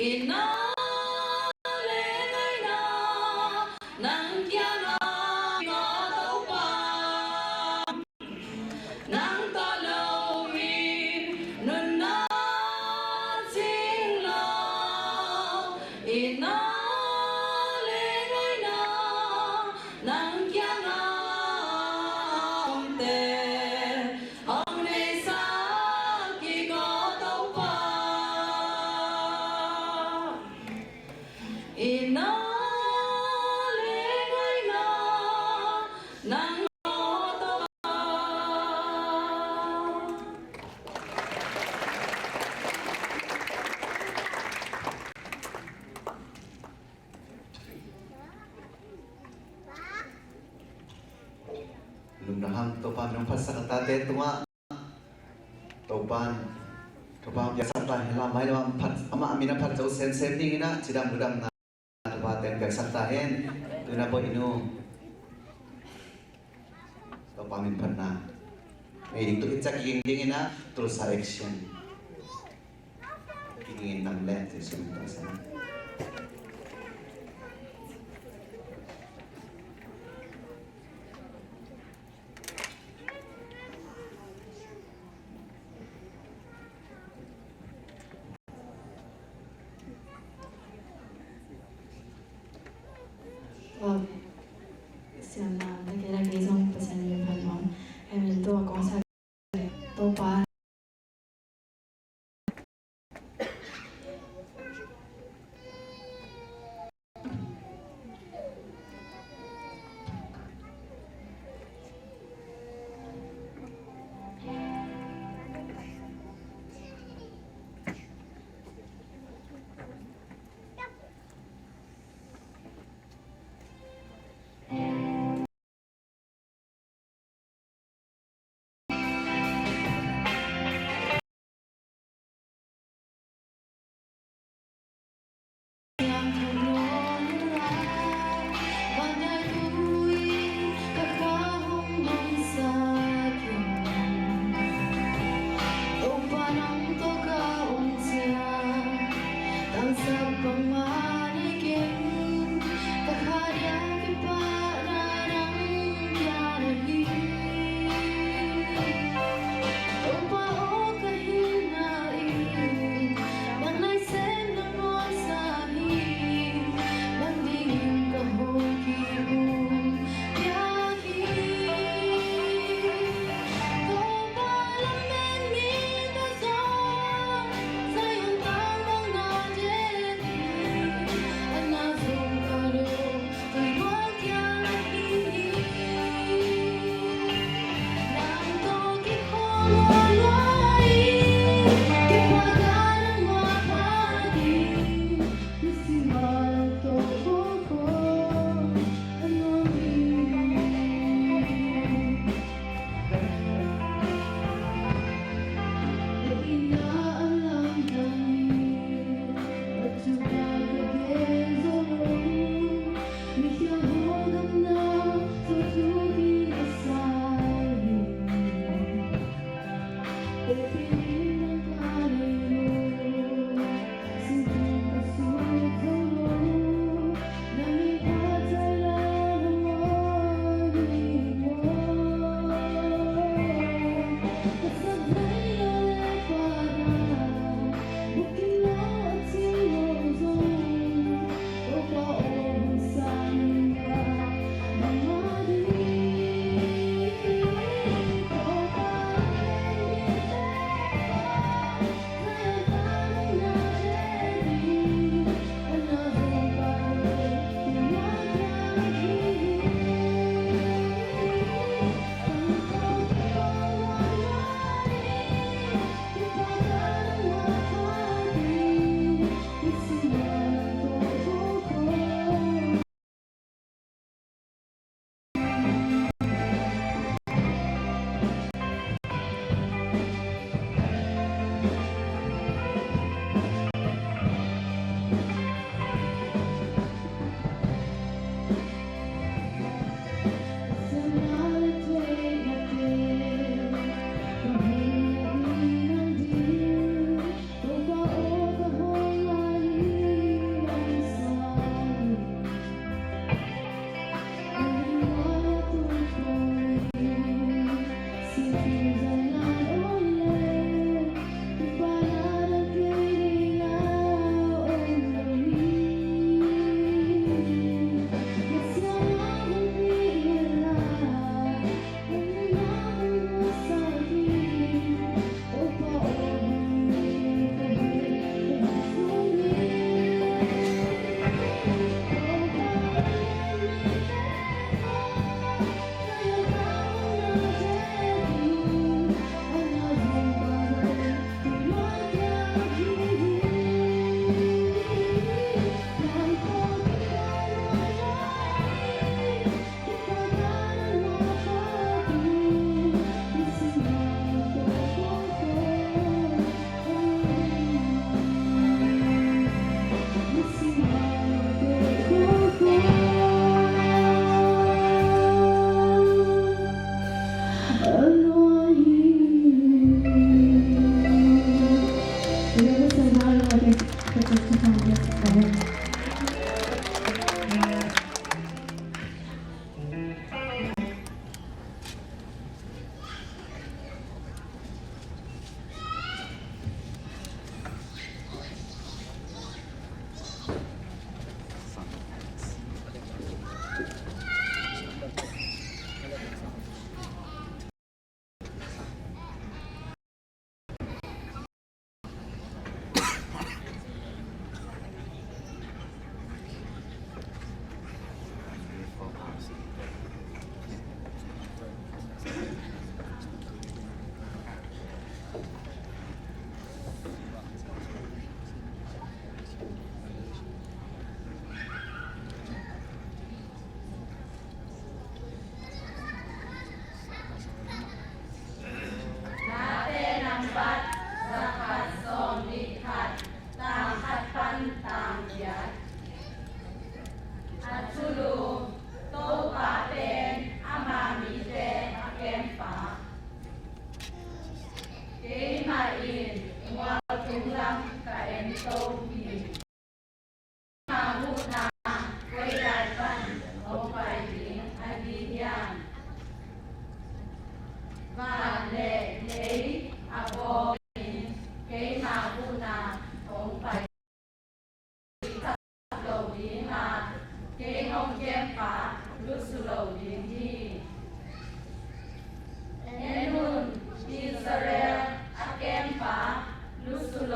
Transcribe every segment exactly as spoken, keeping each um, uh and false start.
I na le ngaina nang kiangah, ka Topa, nang tawh lo in nunna cing lo. I na le ngaina nang kiangah a omte hong neihsak hi, ka Topa. I na le ngaina nang, ka Topa. Lungdam hang. Topa min hong phatsak a, tate tungah Topa, Topa hong piaksak ta hen la, mailam a phat, amah a min a phat zo semsem dingin ah cidam ludamna Topa ten piaksak ta hen. Tu-in ah Bawi Nu, Topa min phatna ngei ding, tu khit ciang kiging dingin ah Tulsa Action. Kiging in, nang le Jesu min tawh sa. Siamna, na kei, na kei zong Pasian min phat nuam. Hei, min tua kong sa Topa.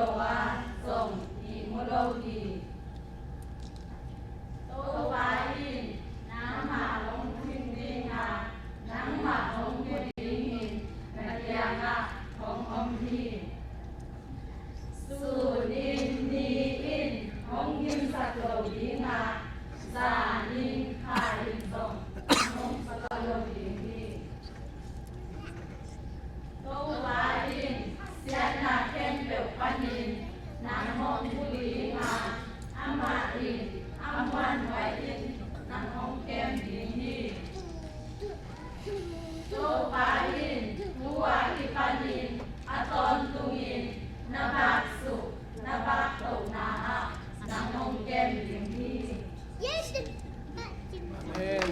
lo a, zong ihmu lo hi. Topa in nangmah hong hing ding a, nangmah hong mu dingin na kiangah hong om hi. Sun in ni in hong gimsak lo ding a, zan in kha in zong hong suak lo ding hi. Topa in siatna khempeuh panin nang hong hu ding a, amah in a muanhuai in nang hong kem ding hi. Topa in tu-a kipanin a tawntungin na baksuk, na baktohna ah nang hong kem ding hi. Amen.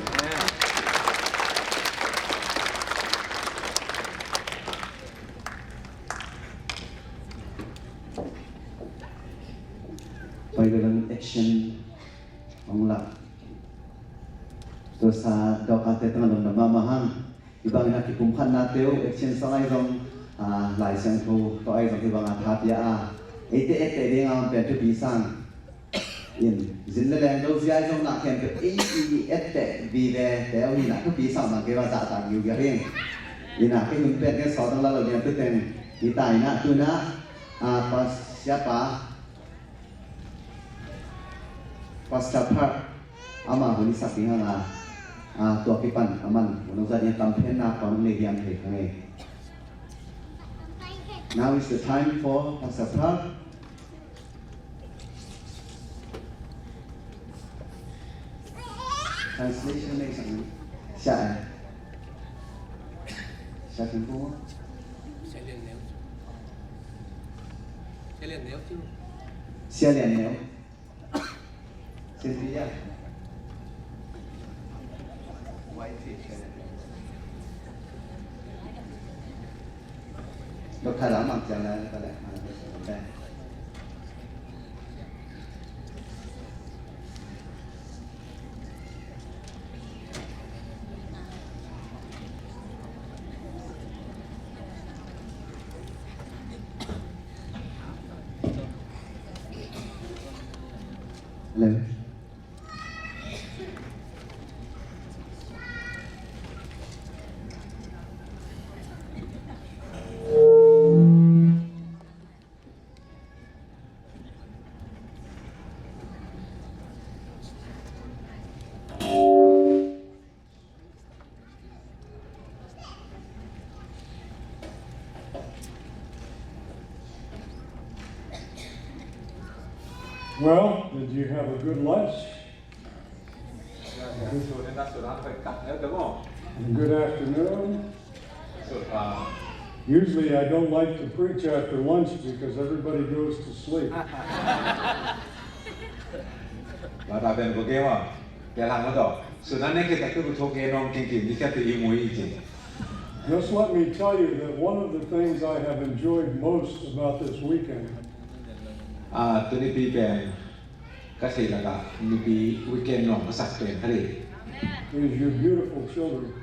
Pai ka lang action hong lak. Tua sa dawk a te tang a lom na mahmah hang. Hih bangin a kipumkhatnate uh action song ahi zong, ah, Lai Siangtho tawh ahi zong hih bangin a tha pia a, eite etteh ding a om pen thupi sang. In zin le leng do zia ahi zong na khempeuh ei i etteh vive te uh hi na thupi sang bang kei va zahtak giugiau hi. In a kei hun pen kei sawt dong la lo ding a tu teng hi ta in a tu in a, ah, pa siapa Pastor Park, amah hun i sak ding hang a, a, tua kipan aman hun hong za ding a, kamphenna pan hong nei hiam thei kha ngei. Now is the time for Pastor Park. Translation nei sak ni. Sia eh. Sia Thiang Pung. Sia Lian Neu. Sia Lian Neu. Sia Lian Neu. Doctor Lam Mang Ciang Lai, Doctor Lam Mang Ciang Lai. Hello. Well, did you have a good lunch? And good afternoon. Usually I don't like to preach after lunch because everybody goes to sleep. Just let me tell you that one of the things I have enjoyed most about this weekend, ah, tuni pi pen ka theih lakah nipi weekend nuam ka sak pen kha ding, is your beautiful children.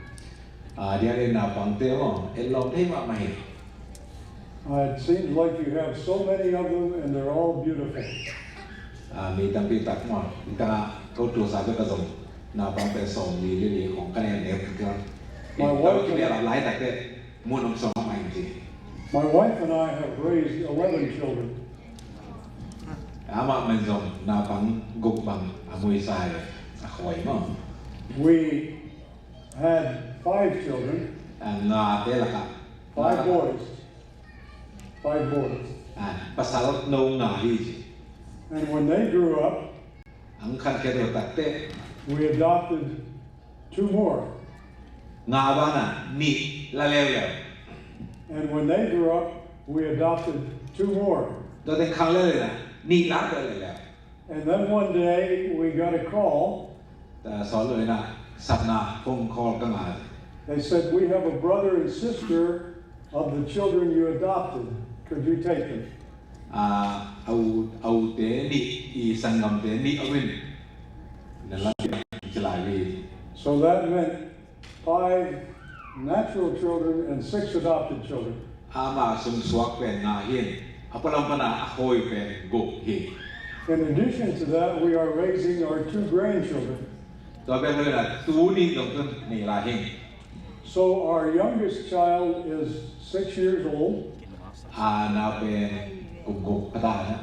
Ah, dia le naupangte maw, et lawm thei mahmah hi. Uh, it seems like you have so many of them and they're all beautiful. Ah, mi tampi tak maw, i tangah ko tuasa bek a zong naupangte sawmli le li khong ka ne ne. My wife and, laitakte mun om sawm mahmah hi. My wife and I have raised eleven children. Amah man zong naupang guk bang a muisa hi, a khawi maw. We had five children. Ah, ngate lakah. Five boys. Five boys. Ah, pasal no nga hi ci. And when they grew up, ang khankhiat uh takte, we adopted two more. Nga banah nih la leuleu. And when they grew up, we adopted two more. Tua teng khang leuleu na, nih la leuleu. And then one day we got a call. Ta sawt lo in ah sapna phone call ka ngah. They said, "We have a brother and sister of the children you adopted. Could you take them?" Ah, a u, a ute nih, i sanggamte nih om in, na la piak ci lai hi. So that meant five natural children and six adopted children. Amah sung suak pen nga hi in, A pualam pana a khawi pen guk hi. In addition to that, we are raising our two grandchildren. Tua bek lo in a tu nih zong tun nei lai hi. So our youngest child is six years old. A nau pen kum guk a ta na.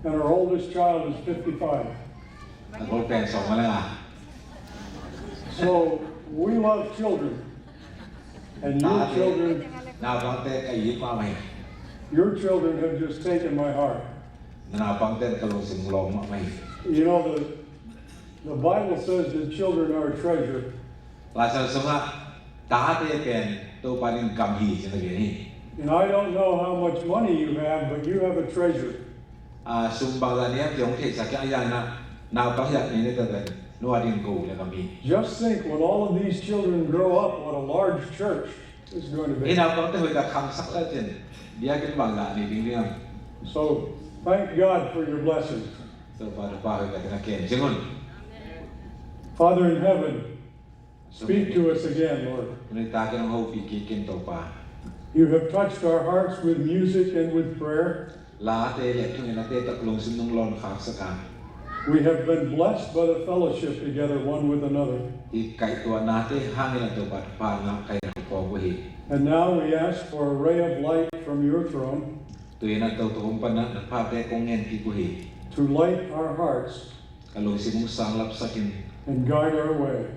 And our oldest child is fifty-five. A gol pen sawm le nga. So we love children. And your children, naupangte ka it mahmah hi. Your children have just taken my heart. Na naupangte ka lungsim lawm mahmah hi. You know, the, the Bible says that children are a treasure. Laisiangtho sungah tate pen Topa in gam hi ci-in a gen hi. And I don't know how much money you have, but you have a treasure. A, sum bangzah nei hiam cih hong theihsak kei a, a, naupang hiat nei na tate pen no a ding ko le gam hi. Just think, when all of these children grow up, what a large church is going to be. Hih naupangte hoih tak khangsak le cin biakinn bangzah nei ding hiam. So thank God for your blessings. Topa, Topa hoih tak na kem cing un. Father in heaven, speak to us again, Lord. Tuni takin hong hopih kik in Topa. You have touched our hearts with music and with prayer. Late le thunginate tawh ka lungsim nong lawn khaksak a. We have been blessed by the fellowship together one with another. Hih kaihtuahnate hangin a Topa thupha ngah ka hi a ka pawng uh hi. And now we ask for a ray of light from your throne. Tu-in a Topa hong pan a na pahtawi kong ngen kik uh hi. To light our hearts. Ka lungsim hong sang lapsak in. And guide our way.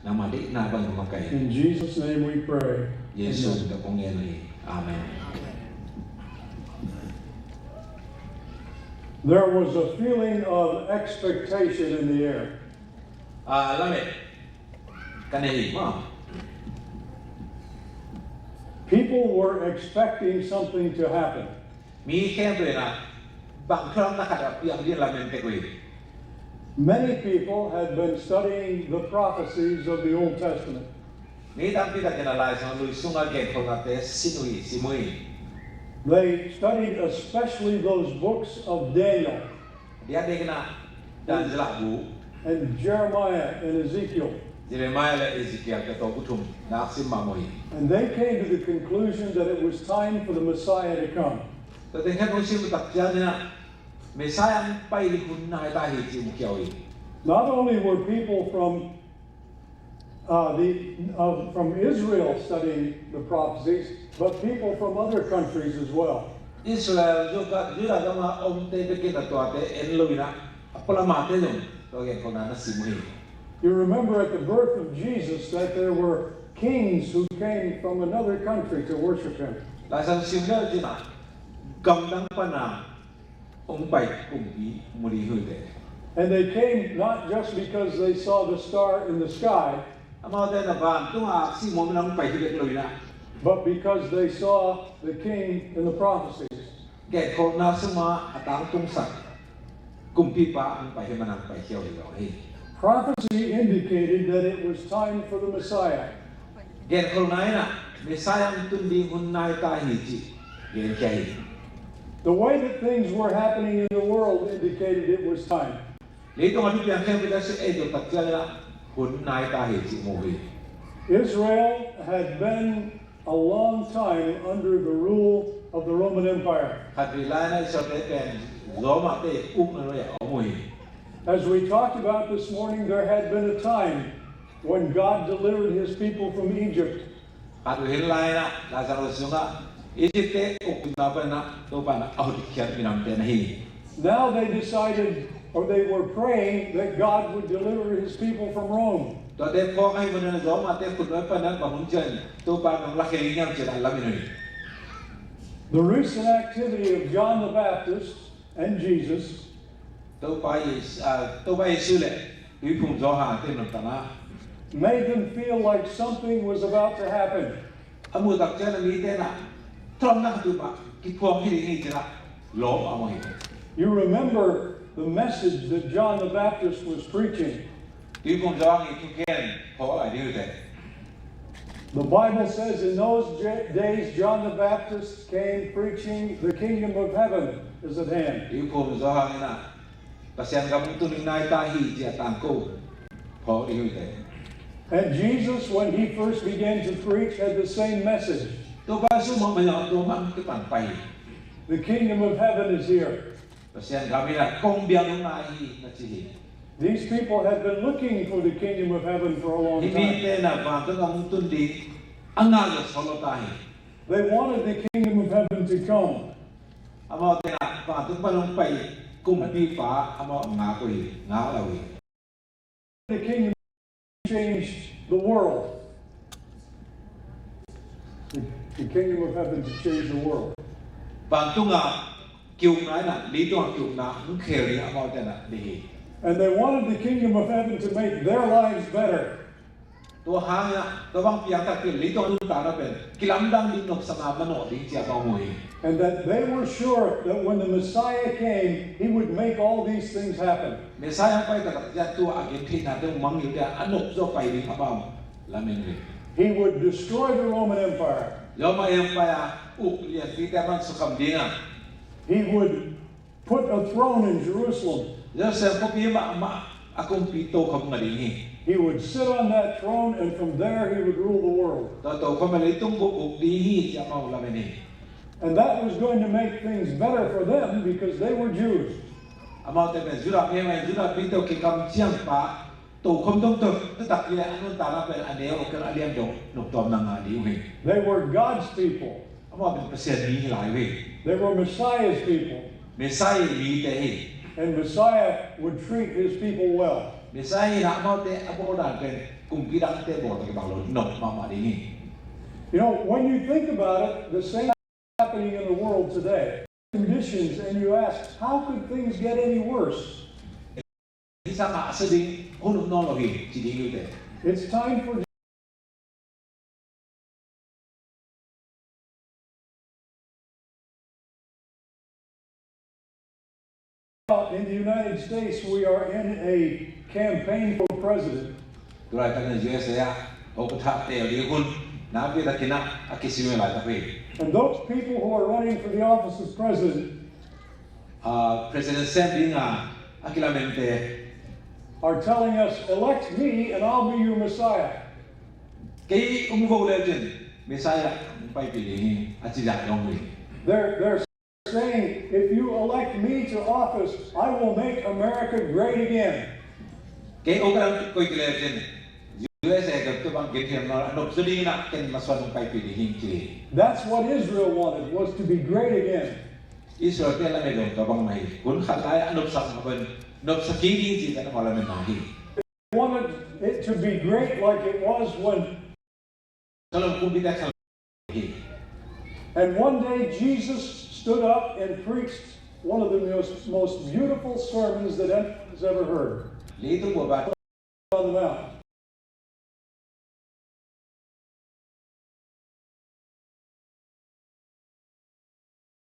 Nangma deihna bangin hong makaih in. In Jesus' name we pray. Jesu min tawh kong ngen hi. Amen. There was a feeling of expectation in the air. A, lamet ka nei hi maw. People were expecting something to happen. Mi khempeuh in a bang thulamna khat a piang ding lamen tek uh hi. Many people had been studying the prophecies of the Old Testament. Mi tampi takin a Laisiangtho lui sungah genkholhnate sin uh hi, sim uh hi. They studied especially those books of Daniel. Dia dek na Daniel bu. And Jeremiah and Ezekiel. Jeremiah le Ezekiel ka tawh bu thum na sim mahmah hi. And they came to the conclusion that it was time for the Messiah to come. Tua teng khat hong sim tak ciangin a Messiah hong pai ding hun nai ta hi ci mu khiau hi. Not only were people from uh, the, uh, from Israel studying the prophecies, but people from other countries as well. Israel, Judah, Judah gama omte bekin a tuate en lo in a, a pualamate zong tua genkholhna na sim uh hi. You remember at the birth of Jesus that there were kings who came from another country to worship him. Laisiangtho sim le cin a gamdang pana hong pai kumpi mu ding hi uh teh. And they came not just because they saw the star in the sky, amaute na vantung a aksi muang na hong pai hi bek lo in a, but because they saw the king in the prophecies. Genkholhna sungah a tangtungsak kumpipa hong pai hi man a hong pai khiau hi lo hi. Prophecy indicated that it was time for the Messiah. Genkholhna in a Messiah hong tun ding hun nai ta hi cih genkhia hi. The way that things were happening in the world indicated it was time. Leitung a thupiang khempeuh a si ei tua tak ciangin a hun nai ta hi cih mu hi. Israel had been a long time under the rule of the Roman Empire. Khatvei lai-in a Israelte pen Roma te ukna nuai-ah a om uh hi. As we talked about this morning, there had been a time when God delivered his people from Egypt. Khatvei hun lai-in a Laisiangtho sungah Egypt te ukna panin a Topa in a hotkhiat minamte na hi. Now they decided, or they were praying that God would deliver his people from Rome. Tuate phawk ahih manin a Roma te khutnuai panin a bang hun ciang Topa in hong lakhia ding hiam ci-in a lamen uh hi. The recent activity of John the Baptist and Jesus Topa Yes-, ah, Topa Jesu le Tuiphum Johan te nuntakna made them feel like something was about to happen. A muh tak ciangin a mite in a thulamna khat uh pah kiphuang hi ding hi ci-in a lawm a om uh hi. You remember the message that John the Baptist was preaching. Tuiphum Johan i thugen phawk lai ding uh teh. The Bible says, in those j-, days John the Baptist came preaching, the kingdom of heaven is at hand. Tuiphum Johan in a Pasian gam hong tun ding nai ta hi ci-a tangko phawk ding uh teh. And Jesus, when he first began to preach, had the same message. Topa Jesu mah mah zong tua mah kipan pai hi. The kingdom of heaven is here. Pasian gam in ah kong biak nai hi na ci hi. These people had been looking for the kingdom of heaven for a long time. Hih mite in ah vantung gam hong tun ding a ngak lo sawt lo ta hi. They wanted the kingdom of heaven to come. Amaute in ah vantung pan hong pai kumpipa amau ngak uh hi, ngak lo hi. The kingdom changed the world. The, the kingdom of heaven to change the world. Vantung a ki-ukna in ah leitung a ki-ukna hong khel ding amaute in ah deih hi. And they wanted the kingdom of heaven to make their lives better. Tua hang in ah tua bang piang takpi leitung a nuntakna pen kilamdang ding, nopsakna manawh ding ci-a amau mu hi. And that they were sure that when the Messiah came, he would make all these things happen. Messiah hong pai taktak ciang tua a gentheihnate hong mangngilh ciang a nop zaw pai ding amau lamen hi. He would destroy the Roman Empire. Roma Empire uk lianpite a mansukham ding a. He would put a throne in Jerusalem. Jerusalem khuapi mahmah a kumpi tokhom ngah ding hi. He would sit on that throne, and from there he would rule the world. Tua tokhom a leitung bup uk ding hi ci-a amau lamen hi. And that was going to make things better for them because they were Jews. Amaute pen Judah mi ahih manin Judah mite tawh kikum ciang pa tokhom dong tawh taktak leh a nuntakna pen a neu a kal a lian dong noptuamna ngah ding uh hi. They were God's people. Amau pen Pasian mi hi lai uh hi. They were Messiah's people. Messiah mite hi. And Messiah would treat his people well. Messiah in ah amaute a bawl dan pen kumpi dangte bawl tawh kibang lo, nop mahmah ding hi. You know, when you think about it, the same happening in the world today. Conditions, and you ask, how could things get any worse? Hih sang a sia ding hun om nawn lo hi ci ding hi uh teh. It's time for In the United States, we are in a campaign for president. Tulaitak in U S A ah hopatha teel ding hun nakpi takin ah a kisim laitak hi. And those people who are running for the office of president, ah, president sem ding a a kilamente are telling us, elect me and I'll be your Messiah. Kei hong vo le cin Messiah hong paipih ding hi a ci zah dong hi. They're, they're saying, if you elect me to office, I will make America great again. Kei hong ka dang koih kei le cin U S A ka tua bang genhiam na a nopsa ding in ah ken masuan hong paipih ding hi ci. That's what Israel wanted, was to be great again. Israel te lamet dong tua bang mah hi. Hun khat lai a nopsak mah pen nopsak kik ding ci pen amau lametna hi. Wanted it to be great like it was when Shalom kumpi te khan hi. And one day Jesus stood up and preached one of the most, most beautiful sermons that anyone has ever heard. Leitung bup a On the Mount.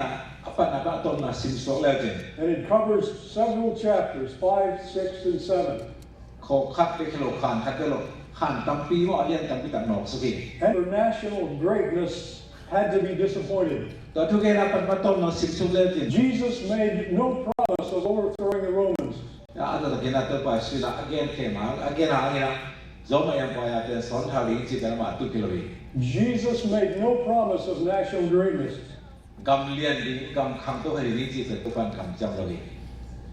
A pan a ka tawmna sim suak le cin. And it covers several chapters, five, six, and seven. Khawng khat bek hi lo, khan khat bek lo, khan tampi maw, a lian tampi tak nawk suk hi. And for national greatness had to be disappointed. Tua thugenna pan pan tawmna sim suak le cin. Jesus made no promise of overthrowing the Romans. A taktakin a Topa Jesuh in a gen khem hang, a gen hangin a Roma Empire pen sawn thak ding ci pen amah a tut hi lo hi. Jesus made no promise of national greatness. Gam lian ding, gam khangto kha ding ci pen Topa in kamciam lo hi.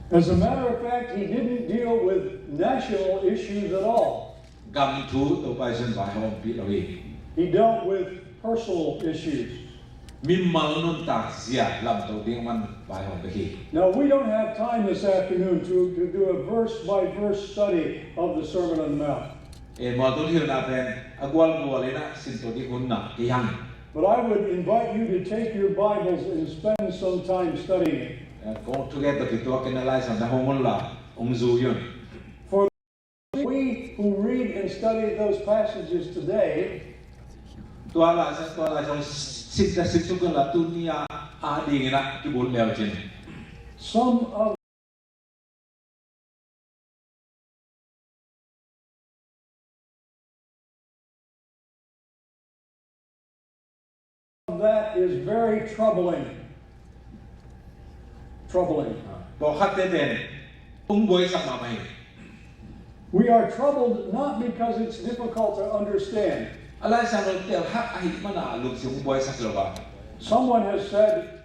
As a matter of fact, he didn't deal with national issues at all. Gam thu Topa Jesuh in vaihawmpih lo hi. He dealt with personal issues. Mimal nuntak zia lamto ding a man vaihawm bek hi. Now, we don't have time this afternoon to, to do a verse-by-verse study of the Sermon on the Mount. E, mualtung hilhna pen a gualgual in a sinto ding hun na kei hang. But I would invite you to take your Bibles and spend some time studying it. E, kong thugen tawh kituakin a Lai Siangtho hong un la hong zui un. For We who read and study those passages today, tua Lai Siangtho, tua Lai Siangtho sim le sim suk kei la tuni a, a dingin a kibut le uh cin. Some of that is very troubling. Troubling. Pawlkhatte pen hong buaisak mahmah hi. We are troubled not because it's difficult to understand. A Lai Siangtho tel hak ahih manin lungsim hong buaisak lo a. Someone has said,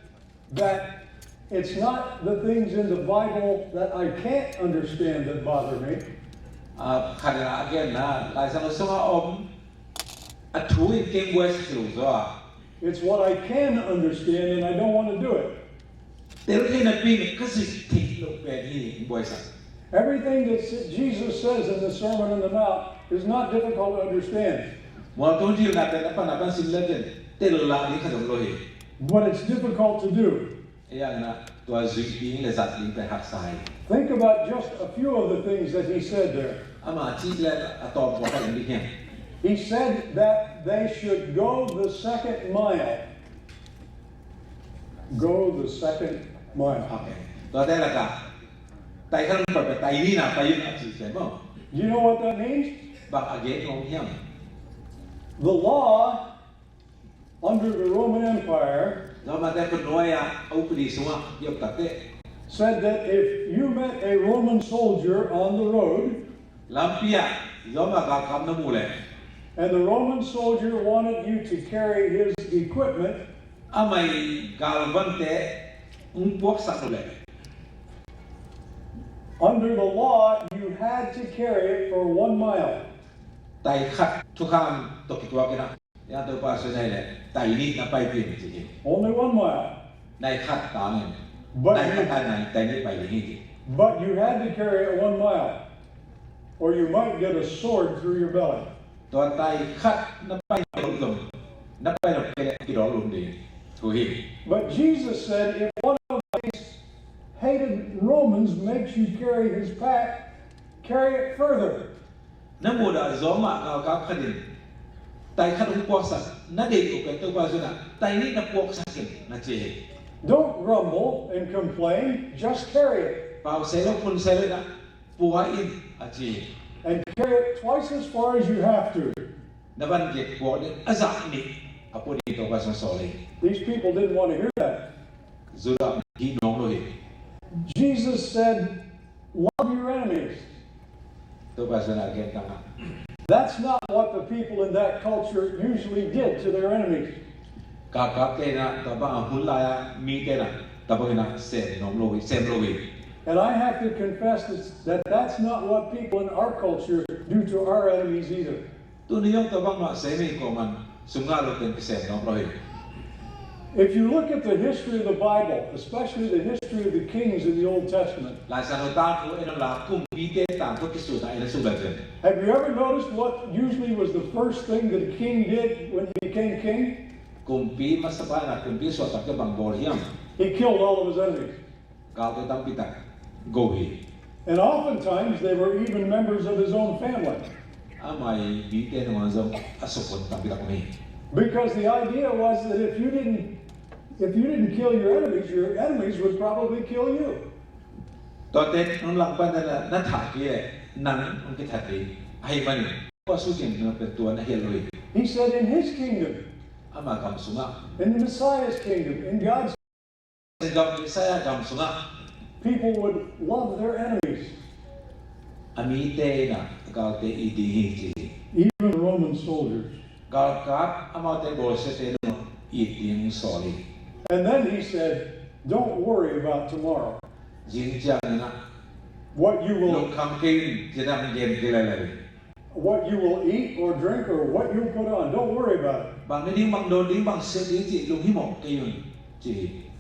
that it's not the things in the Bible that I can't understand that bother me. A, khat in a genna, Lai Siangtho sungah om a thu in kei buaisak lo zaw a. It's what I can understand and I don't want to do it. Tel thei napi in ka zuih theih loh pen hi in buaisak. Everything that s-, Jesus says in the Sermon on the Mount is not difficult to understand. Mualtung Dilna pen a pan a pan sim le pen tel lah ding khat om lo hi. But it's difficult to do. Ei ang na tua zuih ding le zat ding pen haksa hi. Think about just a few of the things that he said there. Ama cih le a tawm pawh khat in ding hiam. He said that they should go the second mile. Go the second mile. Okay. Tuate lakah tai khat hong pai, tai nihna pai in a ci pen maw. Do you know what that means? Bang a gen nuam hiam? The law under the Roman Empire Romate khutnuai a upadi sungah i om takteh said that if you met a Roman soldier on the road, lampi ah Roma galkap na muh leh, and the Roman soldier wanted you to carry his equipment, amah i galvante hong puaksak lo leh, under the law you had to carry it for one mile. Tai khat thukham tawh kituak in a, Topa Jesu in a hih leh tai nih na paipih in ci hi. Only one mile. Nai khat tang in. But nai khat tang in tai nih pai ding hi ci. But you had to carry it one mile, or you might get a sword through your belly. Tua tai khat na pai lo zong, na pai lo kei leh kidawl lum ding thu hi. But Jesus said, if one of these hated Romans makes you carry his pack, carry it further. Na mudah Roma galkap khat in tai khat hong puaksak na deih uh pen Topa Jesu in a tai nih na puaksak in na ci hi. Don't grumble and complain, just carry it. Pau se lo, phun se lo in a pua in a ci hi. And carry it twice as far as you have to. Na van gek puak ding a zah nih a pua ding Topa Jesu in sawl hi. These people didn't want to hear that. Judah gih nuam lo hi. Jesus said, love your enemies. Topa Jesu in a gen tangah, that's not what the people in that culture usually did to their enemies. Galkapte in a tua bang a hun lai-a mite in a tua bang in a sem nuam lo hi, sem lo hi. And I have to confess that, that that's not what people in our culture do to our enemies either. Tuni zong tua bang mah sem hi, kuaman sum ngah lote in kisem nuam lo hi. If you look at the history of the Bible, especially the history of the kings in the Old Testament, Lai Siangtho tangthu en un la, Kumpite tangthu kisutna en un la, have you ever noticed what usually was the first thing that a king did when he became king? Kumpi masapa in a kumpi suahtak teh bang bawl hiam? He killed all of his enemies. Galte tampi tak go hi. And oftentimes they were even members of his own family. Ama i mite nangawn zong a sukun tampi tak om hi. Because the idea was that if you didn't, if you didn't kill your enemies, your enemies would probably kill you. Tuate nong langpan na, na thah kei leh nang hong kithat ding ahih manin, tua sukimna pen tua na hial lo hi. He said in his kingdom, ama gam sungah, in the Messiah's kingdom, in God's gam, Messiah gam sungah, people would love their enemies. A mite in a galte it ding hi ci hi. Even Roman soldiers. Galkap amaute bawlsiate in it ding sawl hi. And then he said, don't worry about tomorrow. Zing ciangin a, what you will, lungkham kei un, ci-in a gen kei lel hi. What you will eat or drink or what you'll put on. Don't worry about it. Bang ne ding, bang dawn ding, bang sep ding cih lunghimawh kei un ci hi.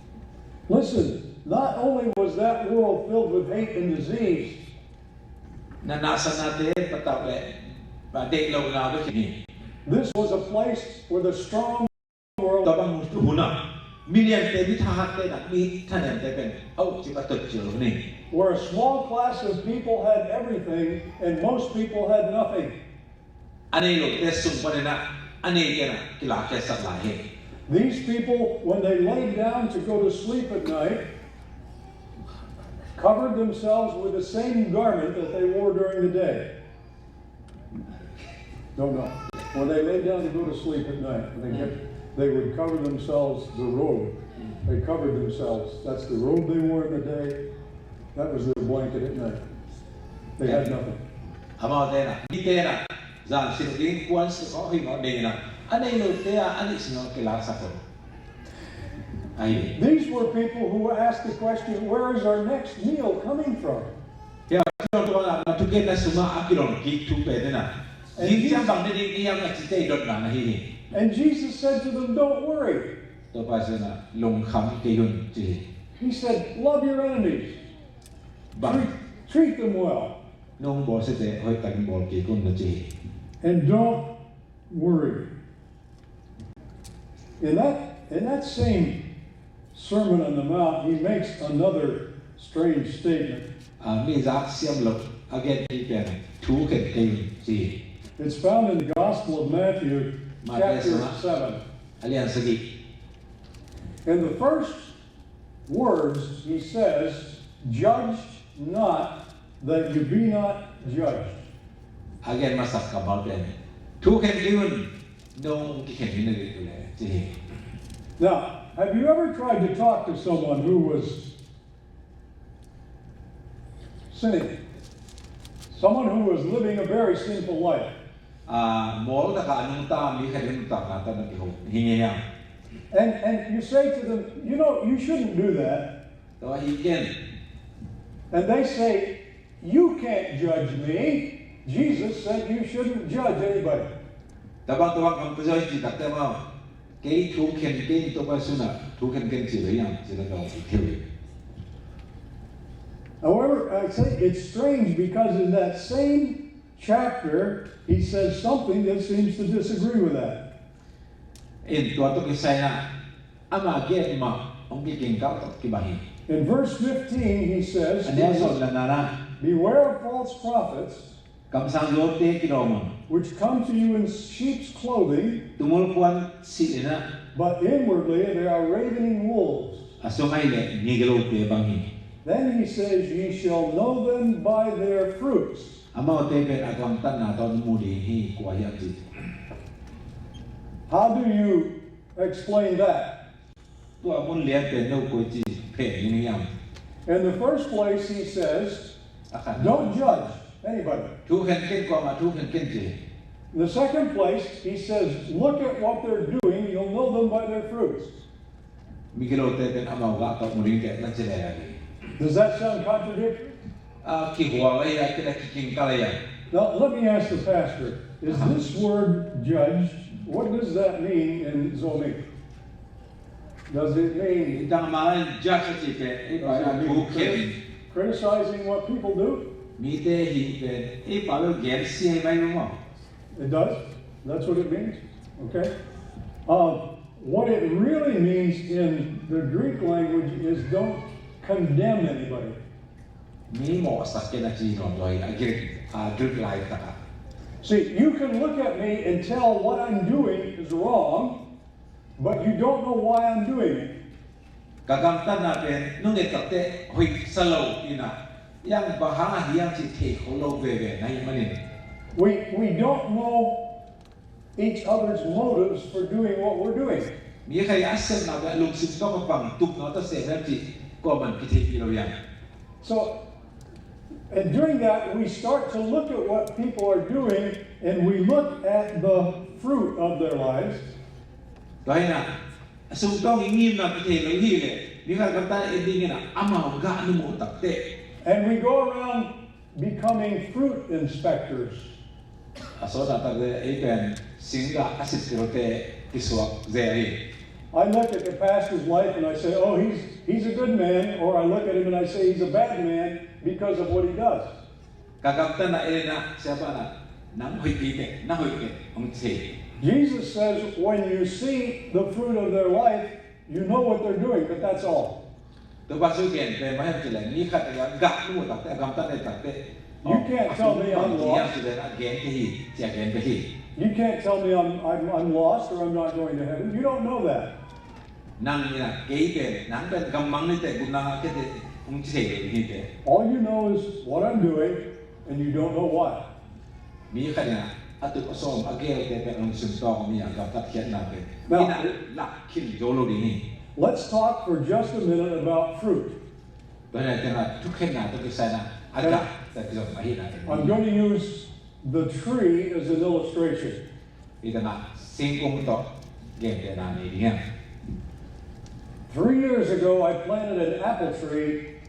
Listen, not only was that world filled with hate and disease, na nasatnate patauh leh deihlohna bek hi. This was a place where the strong Tua bang hun ah miliante, mi thahatte in a mi thanemte pen a ukcip a totcil hun hi. Where a small class of people had everything and most people had nothing. A nei lote sung panin a, a neite in a kilakhiatsak lai hi. These people, when they laid down to go to sleep at night, covered themselves with the same garment that they wore during the day. Don't know. When they lay down to go to sleep at night, when they get, they would cover themselves, the robe. They covered themselves. That's the robe they wore in the day. That was their blanket at night. They had nothing. Amaute in a, mite in a, zan sin ding puan suk hawh hi mawk ding in a, a nei lote a, a nih sin hawh kilaksak uh. Ahi. These were people who asked the question, "Where is our next meal coming from?" Hia, kilawm tua na, na thugenna sungah a kilawm kik thu pen na. And Zing ciang Jesus bang ne ding i hiam a cite i dotna na hi hi. And Jesus said to them, "Don't worry." Topa Jesu in ah, lungkham kei un ci hi. He said, "Love your enemies. Bang. Treat, treat them well. Nong bawlsiate hoih takin bawl kik un na ci hi. And don't worry." In that, in that same Sermon on the Mount, he makes another strange statement. A, mi zak siam lo a gen hi pen thu khen kei un ci hi. It's found in the Gospel of Matthew, Matthew chapter sungah, seven. A lian sagih. In the first words, he says, "Judge not, that you be not judged." A gen masak kammal pen, thu khen kei un, nong kikhen hi na ding uh leh ci hi. Now, have you ever tried to talk to someone who was sinning? Someone who was living a very sinful life. A, mawl taka a nungta mi khat in nungta khat na kiho hi ngei a. And, and you say to them, "You know, you shouldn't do that." Tua hi ken. And they say, "You can't judge me. Jesus said you shouldn't judge anybody." Tabang tabang kam pazoi ci takte mau. Kei thu khen kei, Topa Jesu in ah thu khen kei ci lo hiam ci na kau ki keu. However, I say it's strange because in that same chapter, he says something that seems to disagree with that. In tua tawh kisai in ah, ama gen mah hong kikingkau tawh kibang hi. In verse fifteen, he says, a neu sawm le nana, "Beware of false prophets, kamsang zuaute kilawm un, which come to you in sheep's clothing, tumul puan silh in ah, but inwardly they are ravening wolves." A sung ahih leh migilote bang hi. Then he says, "Ye shall know them by their fruits." Amaute pen a gamtatna tawh na mu ding hi, kua hiam ci. How do you explain that? Tua mun lian pen no koi ci phen ding hiam. In the first place, he says, a khat, "Don't judge anybody." Thu khen ken, kuamah thu khen ken ci. In the second place, he says, "Look at what they're doing, you'll know them by their fruits." Migilote pen amau gah tawh mu ding teh na ci le a hi. Does that sound contradictory? A, kihual a hi a, kila kikingkal a hi a. Now, let me ask the pastor, is this word judge, what does that mean in Zomi? Does it mean, i tang mah in judge a ci pen, i pa, does it mean thu khen, criti-, criticizing what people do? Mite hih pen, i pa, lo gen sia hi mai maw. It does. That's what it means. Okay? Um, what it really means in the Greek language is don't condemn anybody. Mi mawhsak kei na ci nuam lo hi, a Greek, a Greek lai takah. See, you can look at me and tell what I'm doing is wrong, but you don't know why I'm doing it. Ka gamtatna pen nong et tak teh hoih sa lo in ah, yang bang hang a hiam cih thei kho lo veve na hih manin. We, we don't know each other's motives for doing what we're doing. Mi khat a sepna pen a lungsim tawh a bang tukna tawh sem hiam cih kuaman kitheihpih lo hiam. So, and doing that, we start to look at what people are doing, and we look at the fruit of their lives. Tua hi in ah, a sungtawng i ngimna kithei lo hi leh, mi khat gamtat a en ding in ah, amau gah na muh tak teh. And we go around becoming fruit inspectors. A sawt a tak leh ei pen singgah a sipsilte kisuak zel hi. I look at the pastor's life and I say, "Oh, he's, he's a good man," or I look at him and I say, "He's a bad man," because of what he does. Ka gamtatna en in ah, siapa na, nang hoih kei teh, na hoih kei, hong ci. Jesus says, when you see the fruit of their life, you know what they're doing, but that's all. Topa Jesu gen pen bang hiam cih leh, mi khat a gah na muh tak teh, a gamtat na et tak teh. You can't tell me I'm lost. Ci leh a gen kei hi, ci a gen kei hi. You can't tell me I'm, I'm, I'm lost or I'm not going to heaven. You don't know that. Nang in ah kei pen, nang pen gammang ni teh, gupna ngah kei teh, hong ci thei lo hi teh. All you know is what I'm doing, and you don't know why. Mi khat in ah a tup a sawm a gelte pen lungsim tawng mi a gamtat khiatna pen. Now, in ah lak khin zo lo ding hi. Let's talk for just a minute about fruit. Tua hi a teng ah thukhenna tawh kisai in ah a gah tawh kizom ahihna teng. I'm going to use the tree as an illustration. Hih teng ah singkung tawh gentehna nei ding hi. Three years ago, I planted an apple tree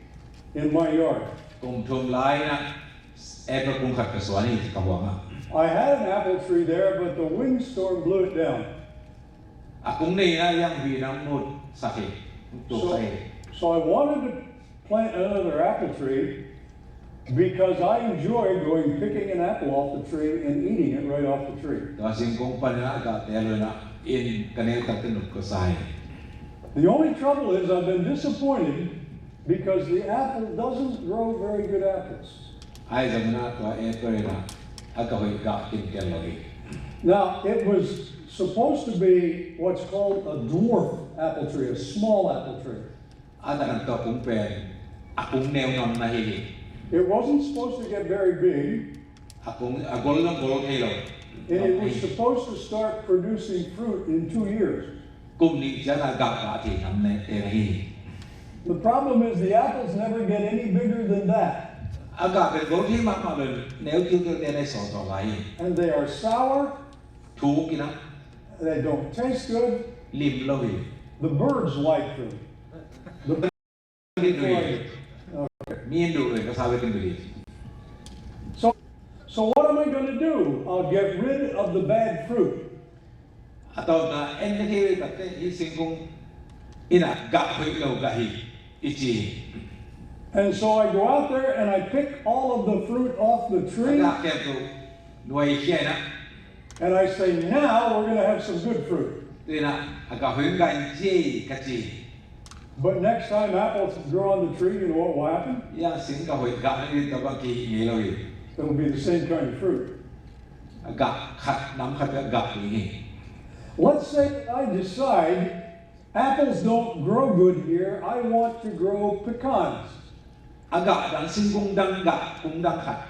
in my yard. Kum thum lai-in ah apple kung khat ka suan hi, ka huang ah. I had an apple tree there, but the windstorm blew it down. A kung nei-in ah hiang huihna in mutsak hi, tuaksak hi. So I wanted to plant another apple tree because I enjoy going picking an apple off the tree and eating it right off the tree. Tua singkung panin ah gah teel lo-in ah, inn ka neu takteh nuam ka sa hi. The only trouble is I've been disappointed because the apple doesn't grow very good apples. Ahi zongin ah tua apple in ah a gah hoih gah khin kei lo hi. Now, it was supposed to be what's called a dwarf apple tree, a small apple tree. A taktak kung pen a kung neu ngam na hi hi. It wasn't supposed to get very big. A kung, a gol zong gol thei lo. And it was supposed to start producing fruit in two years. Kum nih ciang a gah gah thei ngam na hi hi. The problem is the apples never get any bigger than that. A gah pen gol thei mahmah lo-in neu kilkel te na hi sawt lai hi. And they are sour. Thuk hi-in ah. They don't taste good. Lim lo hi. The birds like them. The birds like them. Okay. Mi in duh lo-in ka sa bek in duh hi. So, so what am I gonna do? I'll get rid of the bad fruit. A tawpna, en na kei takteh hih singkung in ah gah hoih lo gah hi, i ci hi. And so I go out there and I pick all of the fruit off the tree. A gah khempeuh nuaikhia-in ah. And I say, "Now we're gonna have some good fruit." Tua-in ah a gah hoih gah hi, ka ci hi. But next time apples grow on the tree, you know what will happen? Hiang sing gah hoih gah na hi, tua bang kihih ngei lo hi. It'll be the same kind of fruit. A gah khat, nam khat a gah ding hi. Let's say I decide apples don't grow good here, I want to grow pecans. A gah dang, singkung dang gah, kung dang khat.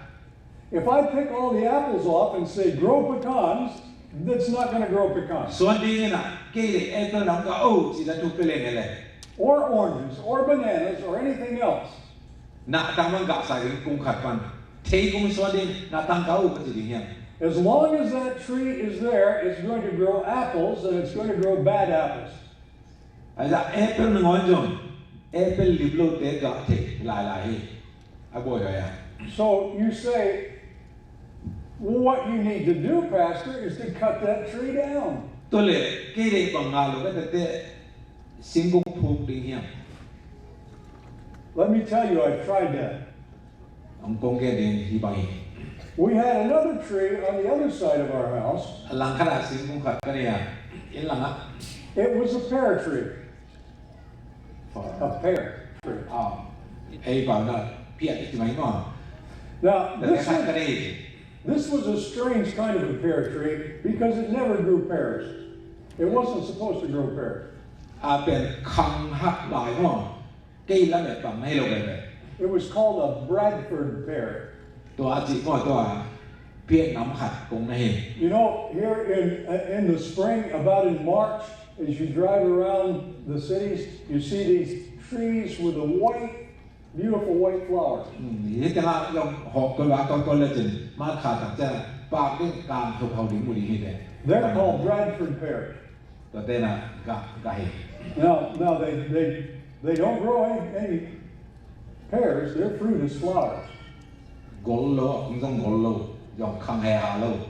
If I pick all the apples off and say, "Grow pecans," that's not gonna grow pecans. Suan ding in ah, kei le apple nam gah o, ci-in a thu pia leng e le. Or oranges, or bananas, or anything else. Nahtang bang gah sa ding, kung khat pan. Thei kung suan ding, nahtang gah o ka ci ding hiam? As long as that tree is there, it's going to grow apples, and it's going to grow bad apples. Ahi zongin apple nangawn zong, apple lim lote gah thei lailai hi. A buai hoih a. So you say, "What you need to do, Pastor, is to cut that tree down." Tua leh, kei deih bang ngah lo ka teh, singkung phuk ding hiam? Let me tell you, I've tried that. Hong kong gen ding hi bang hi. We had another tree on the other side of our house. A lang khat ah singkung khat ka nei a, inn lang ah. It was a pear tree. A pear tree. Ah, ei pau na, pear i ci mai maw. Now, this was, this was a strange kind of a pear tree because it never grew pears. It wasn't supposed to grow pears. A pen khang hak lai maw. Kei lamet bang na hi lo veve. It was called a Bradford pear. Tua a cih maw, tua pear nam khat kong na hi. You know, here in, in the spring, about in March, as you drive around the cities, you see these trees with the white, beautiful white flowers. Hmm, hih tengah zong hawh kol va kol kol lecin, March kha tak ciang pak ding, kang thuk hau ding mu ding hi ve. They're called Bradford pears. Tua te na gah, gah hi. Now, now they, they, they don't grow any, any pears. Their fruit is flowers. Gol lo, a kung zong gol lo, zong khang he ha lo.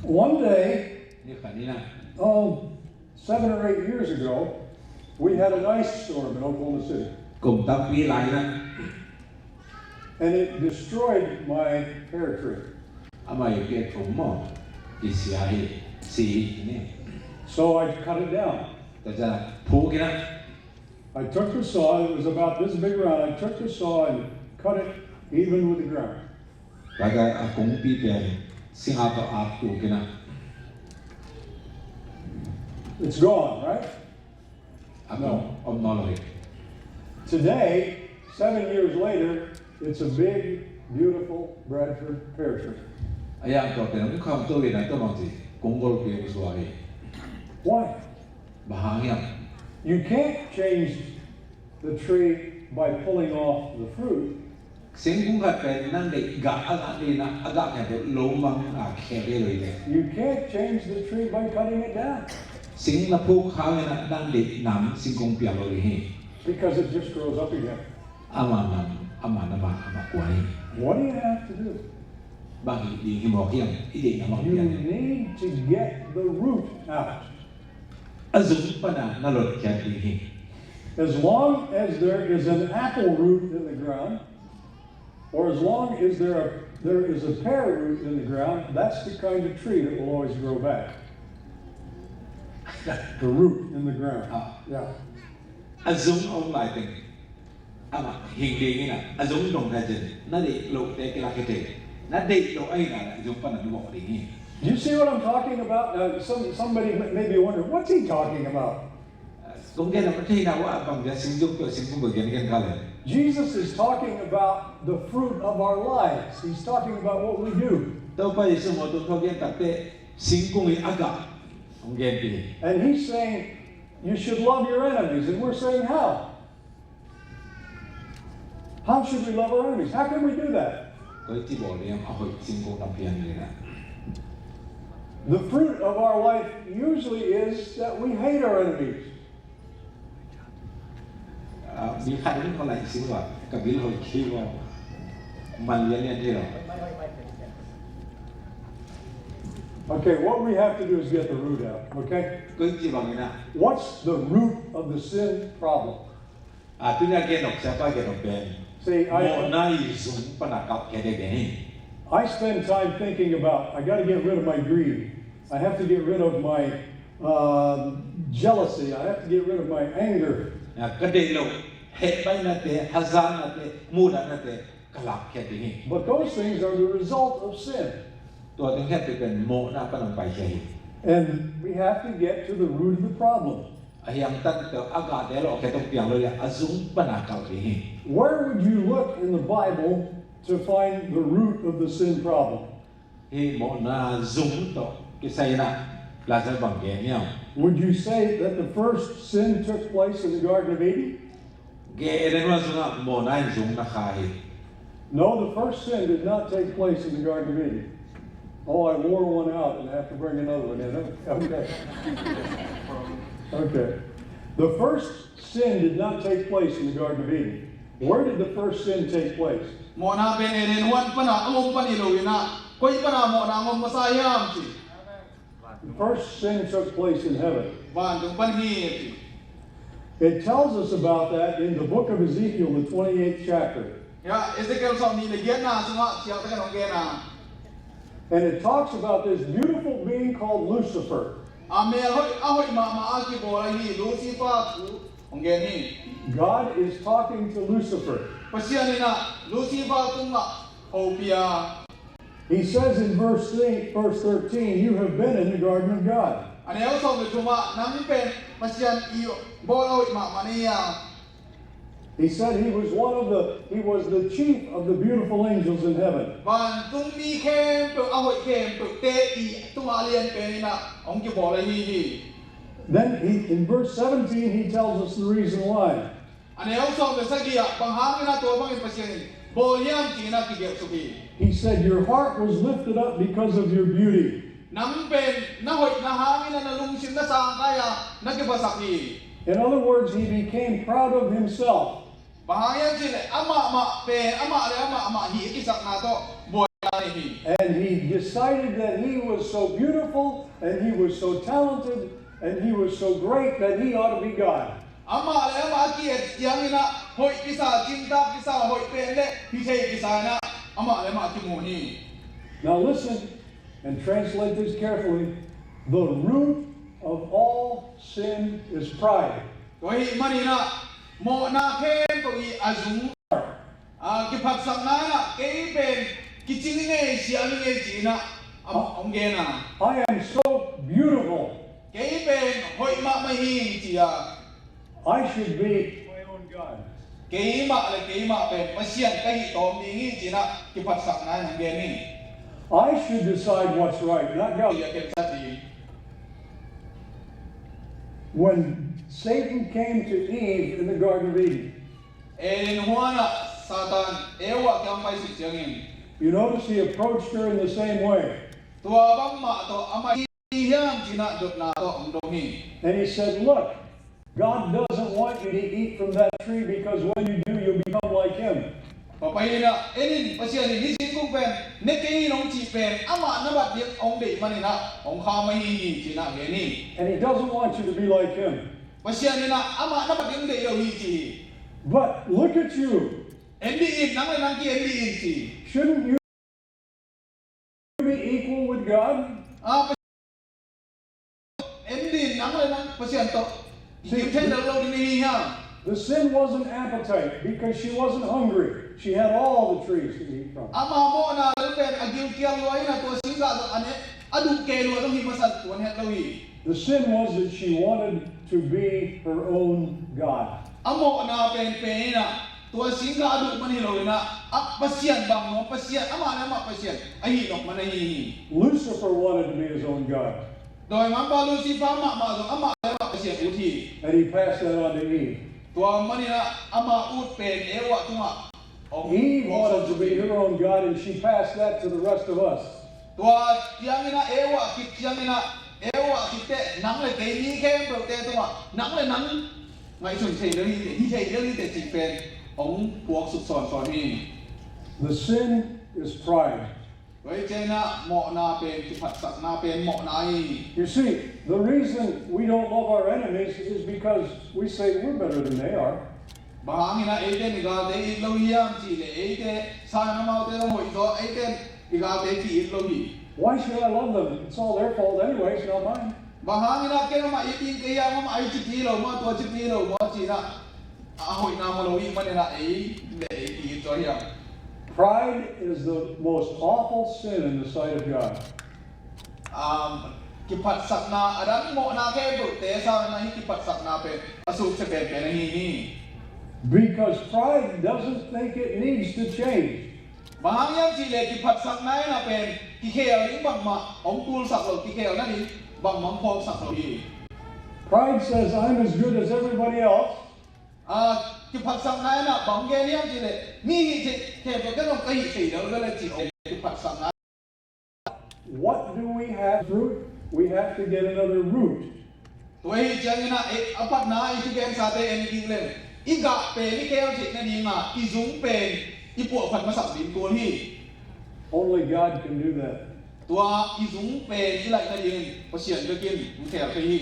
One day, ni khat ni na, oh, seven or eight years ago, we had an ice storm in Oklahoma City. Kum tampi lai na. And it destroyed my pear tree. Amah i pear kung maw, kisia hi, si hi ni. So I cut it down. Tua ciang phuk in ah. I took the saw, it was about this big around, I took the saw and cut it even with the ground. Tua ciang a kungpi pen sing-ap tawh ap tuk in ah. It's gone, right? A kung om nawn lo hi. Today, seven years later, it's a big, beautiful Bradford pear tree. A hiang tua pen hong khamto in ah, tua bang ci, kung golpi hong suak hi. Why? Bang hang hiam? You can't change the tree by pulling off the fruit. Singkung khat pen nang deih gah a gah ding in ah, a gah khat pen lo mang a khe ve lo hi ve. You can't change the tree by cutting it down. Sing na phuk hangin ah nang deih nam singkung piang lo ding hi. Because it just grows up again. Ama nam, ama nam ah, ama kua hi. What do you have to do? Bang hi ding hi mawk hiam, i deih nam ah You piang hi. Need to get the root out. A zung pana na lotkhiat ding hi. As long as there is an apple root in the ground, or as long as there are, there is a pear root in the ground, that's the kind of tree that will always grow back. The root in the ground. Ah. Yeah. A zung a om lai teng, ama hing ding in ah, a zung dong kha cin, na deih loh te kilak hi thei. Na deih loh a hi na, a zung pana na mawk ding hi. Do you see what I'm talking about? Uh, some, somebody may may be wondering, what's he talking about? Kong gen a, ka thei na, wa bang dia singkung, singkung bang gen gen kha le. Jesus is talking about the fruit of our lives. He's talking about what we do. Topa Jesu maw, tu kong gen tak te, singkung i a gah kong gen pi. And he's saying, you should love your enemies. And we're saying, how? How should we love our enemies? How can we do that? Koi ci bawl ding a hoih singkung na piang ding a. The fruit of our life usually is that we hate our enemies. Ah, mi khat in ko lai sing wa, ka bil hoih khi wa, man lian lian thei lo. Okay, what we have to do is get the root out, okay? Koi ci bang in ah. What's the root of the sin problem? Ah, tu ni a gen awk, siapa gen awk pen. Say, I- Mawhna i zung pana kalh khia ding hi. I spend time thinking about, I got to get rid of my greed. I have to get rid of my uh, jealousy. I have to get rid of my anger. Ah, ka deih loh, hehpaina te, hazatna te, mudahna te, ka lak khia ding hi. But those things are the result of sin. Tua teng khempeuh pen mawhna pana hong pai khia hi. And we have to get to the root of the problem. A hiang tan tawh a gah te lawh khia tawh piang lo le, a zung pana kalh ding hi. Where would you look in the Bible to find the root of the sin problem? Hih mawhna zung tawh kisai in ah, Laisiangtho bang gen hiam? Would you say that the first sin took place in the Garden of Eden? Gen Eden huan sungah mawhna in zung na kha hi. No, the first sin did not take place in the Garden of Eden. Oh, I wore one out and I have to bring another one in. Okay. Okay. The first sin did not take place in the Garden of Eden. Where did the first sin take place? Mawhna pen Eden huan pana a om pan hi lo in ah, koi pana mawhna a om masa hiam ci. The first sin took place in heaven. Vantung pan hi ci. It tells us about that in the book of Ezekiel, the twenty-eighth chapter. Ya, Ezekiel sawmnih le giatna sungah siangtho kan hong gen a. And it talks about this beautiful being called Lucifer. A mel hoih, a hoih mahmah a kibawl ahi Lucifer thu hong gen hi. God is talking to Lucifer. Pasian in ah Lucifer tungah hopih a. He says in verse three, verse thirteen, you have been in the garden of God. A neu sawm le thum ah, nang pen Pasian i bawl a hoih mahmah na hi a. He said he was one of the, he was the chief of the beautiful angels in heaven. Vantung mi khempeuh, a hoih khempeuhte i tungah a lianpen in ah hong kibawl ahi hi. Then he, in verse seventeen, he tells us the reason why. A neu sawm le sagih ah bang hangin ah tua bangin Pasian in bawl hiam ci-in ah kigelh suk hi. He said, your heart was lifted up because of your beauty. Nang pen na hoihna hangin ah na lungsim na sangkai a, na kiphasak hi. In other words, he became proud of himself. Bang hang hiam cih leh amah mah pen, amah le amah mah hih a kisakna tawh buaina nei hi. And he decided that he was so beautiful, and he was so talented, and he was so great that he ought to be God. Amah le amah a ki-et ciangin ah hoih kisa, cintak kisa, hoih pen le hih theih kisa in ah amah le amah a kimu hi. Now listen and translate this carefully. The root of all sin is pride. Tua ahih manin ah mawhna khempeuh i a zung, a kiphatsakna in ah kei pen kicing ing ei, siam ing ei ci-in ah a hong gen a. I am so beautiful. Kei pen hoih mahmah hi ci a. I should be my own God. Keimah le keimah pen Pasian ka hih tawm ding hi ci-in ah kiphatsakna in hong gen hi. I should decide what's right, not God. Kei a khensat ding. When Satan came to Eve in the Garden of Eden, Eden huan ah Satan Eva kiang pai suk ciangin, you notice he approached her in the same way. Tua bangmah tawh amah hiam ci-in ah dotna tawh hong dong hi. And he said, "Look, God doesn't want you to eat from that tree, because when you do, you'll become like him." Papa in ah, en in, Pasian in hih singkung pen ne kei in hong cih pen amah na bat ding hong deih manin ah hong kham ahi hi ci-in ah gen hi. And he doesn't want you to be like him. Pasian in ah amah na bat ding deih lo hi ci hi. But look at you. En dih in, nang le nang ki en dih in ci. Shouldn't you be equal with God? Ah, en dih in, nang le nang Pasian tawh i kim thei lo lo ding hi hiam? The sin wasn't appetite, because she wasn't hungry. She had all the trees to eat from. Ama mawhna lel pen a gilkial lua in ah tua singgah zong a ne, a duh kei lua zong hi masa tuan het lo hi. The sin was that she wanted to be her own God. A mawhna pen pen in ah tua singgah a duh man hi lo in ah, a Pasian bang nuam, Pasian, amah le amah Pasian ahih nop man ahi hi. Lucifer wanted to be his own God. Dawimangpa Lucifer mahmah zong amah le amah Pasian ut hi. And he passed that on to Eve. Tua manin ah ama ut pen Eva tungah hong, Eve wanted to be her own God, and she passed that to the rest of us. Tua ciangin ah Eva khit ciangin ah, Eva khit teh nang le kei mi khempeuhte tungah nang le nang ngaihsun thei lel hi teh, hi thei lel hi teh cih pen hong puaksuk sawnsawn hi. The sin is pride. Tua hi ciangin ah mawhna pen, kiphatsakna pen mawhna hi. You see, the reason we don't love our enemies is because we say we're better than they are. Bang hangin ah eite in i galte it lo hiam cih leh, eite sang amaute zong hoih zaw, eite in i galte ki it lo hi. Why should I love them? It's all their fault anyway, it's not mine. Bang hangin ah ken amah it ding ka hiam, amah a i cipi lo maw, tua cipi lo maw ci-in ah, a hoihna mu lo i hih manin ah ei le ei ki it zaw hiam? Pride is the most awful sin in the sight of God. Um, kiphatsakna, a dang mawhna khempeuhte sangin ah hih kiphatsakna pen a sukse penpen ahi hi. Because pride doesn't think it needs to change. Bang hang hiam cih leh kiphatsakna in ah pen kikhel ding bangmah hong kulsak lo, kikhel nading bangmah hong phawksak lo hi. Pride says, "I'm as good as everybody else." Ah, kiphatsakna in ah bang gen hiam cih leh, mi hih theih khempeuh ken zong ka hih thei lel lel e cih kiphatsakna. What do we have fruit? We have to get another root. Tua hi ciangin ah, eh, a patna i thugensate en kik leng, i gah pen i khel theih nading a i zung pen i puahphat masak ding kul hi. Only God can do that. Tua i zung pen i laih nadingin Pasian bekin hong khel thei hi.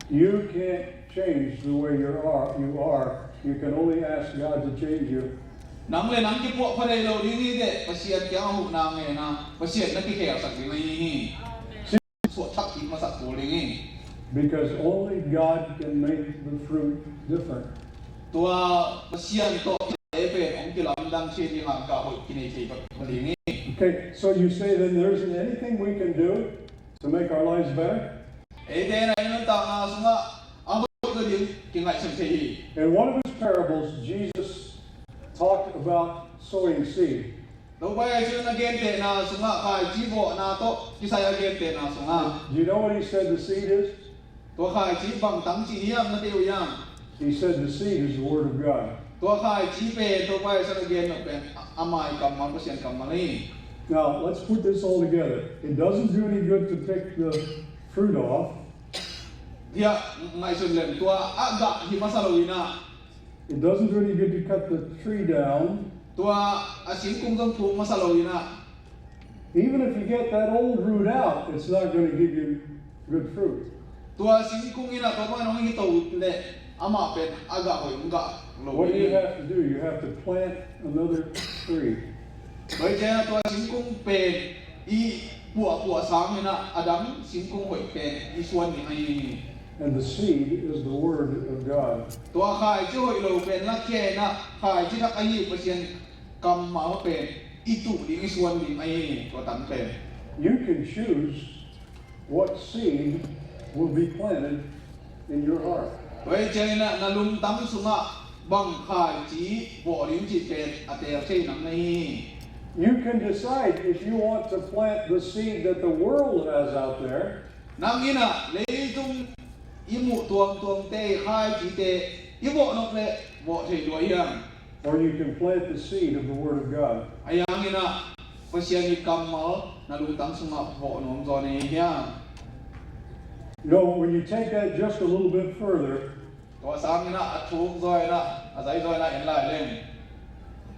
You can't change the way you are, you are. You can only ask God to change you. Nang le nang kipuahpha thei lo ding hi teh, Pasian kiang a huhna ngen a, Pasian na kikhelsak ding ahi hi. Suahthak kik masak kul ding hi. Because only God can make the fruit different. Tua Pasian tawh i pen hong kilamdang thei ding a, gah hoih kinei thei bek ding hi. Okay, so you say then there isn't anything we can do to make our lives better? Eite in ah i nuntakna sungah a hoih zaw ding kingaihsun thei hi. In one of his parables, Jesus talked about sowing seed. Topa Jesu in a gentehna sungah, khaici vawhna tawh kisai a gentehna sungah. Do you know what he said the seed is? Tua khaici bang tang ci hiam na thei uh hiam? He said the seed is the word of God. Tua khaici pen Topa Jesu in a gen nop pen a, a mai kammal, Pasian kammal hi. Now, let's put this all together. It doesn't do any good to pick the fruit off. Tua ngaihsun leng, tua a gah hi masa lo in ah. It doesn't do any good to cut the tree down. Tua a singkung zong phuk masa lo in ah. Even if you get that old root out, it's not gonna give you good fruit. Tua singkung in ah tua bangin hong hi to leh amah pen a gah hoih hong gah lo hi. What do you have to do? You have to plant another tree. Tua hi ciangin ah tua singkung pen i puahpuah sangin ah a dang singkung hoih pen i suan ding ahi hi. And the seed is the word of God. Tua khaici hoih lo pen lakhia in ah, khaici thak ahi Pasian kammal pen i tuh ding, i suan ding ahi hi, tua tang pen. You can choose what seed will be planted in your heart. Tua hi ciangin ah na lungtang sungah bang khaici vawh ding cih pen a teel thei nang na hi hi. You can decide if you want to plant the seed that the world has out there. Nang in ah leitung i muh tuamtuamte i khaicite i vawh nop leh vawh thei lua hiam? Or you can plant the seed of the word of God. Ahi hangin ah Pasian i kammal na lungtang sungah vawh nuam zaw na hi hiam? You know, when you take that just a little bit further, Tua sangin ah a thuk zaw in ah, a zai zaw in ah en lai leng,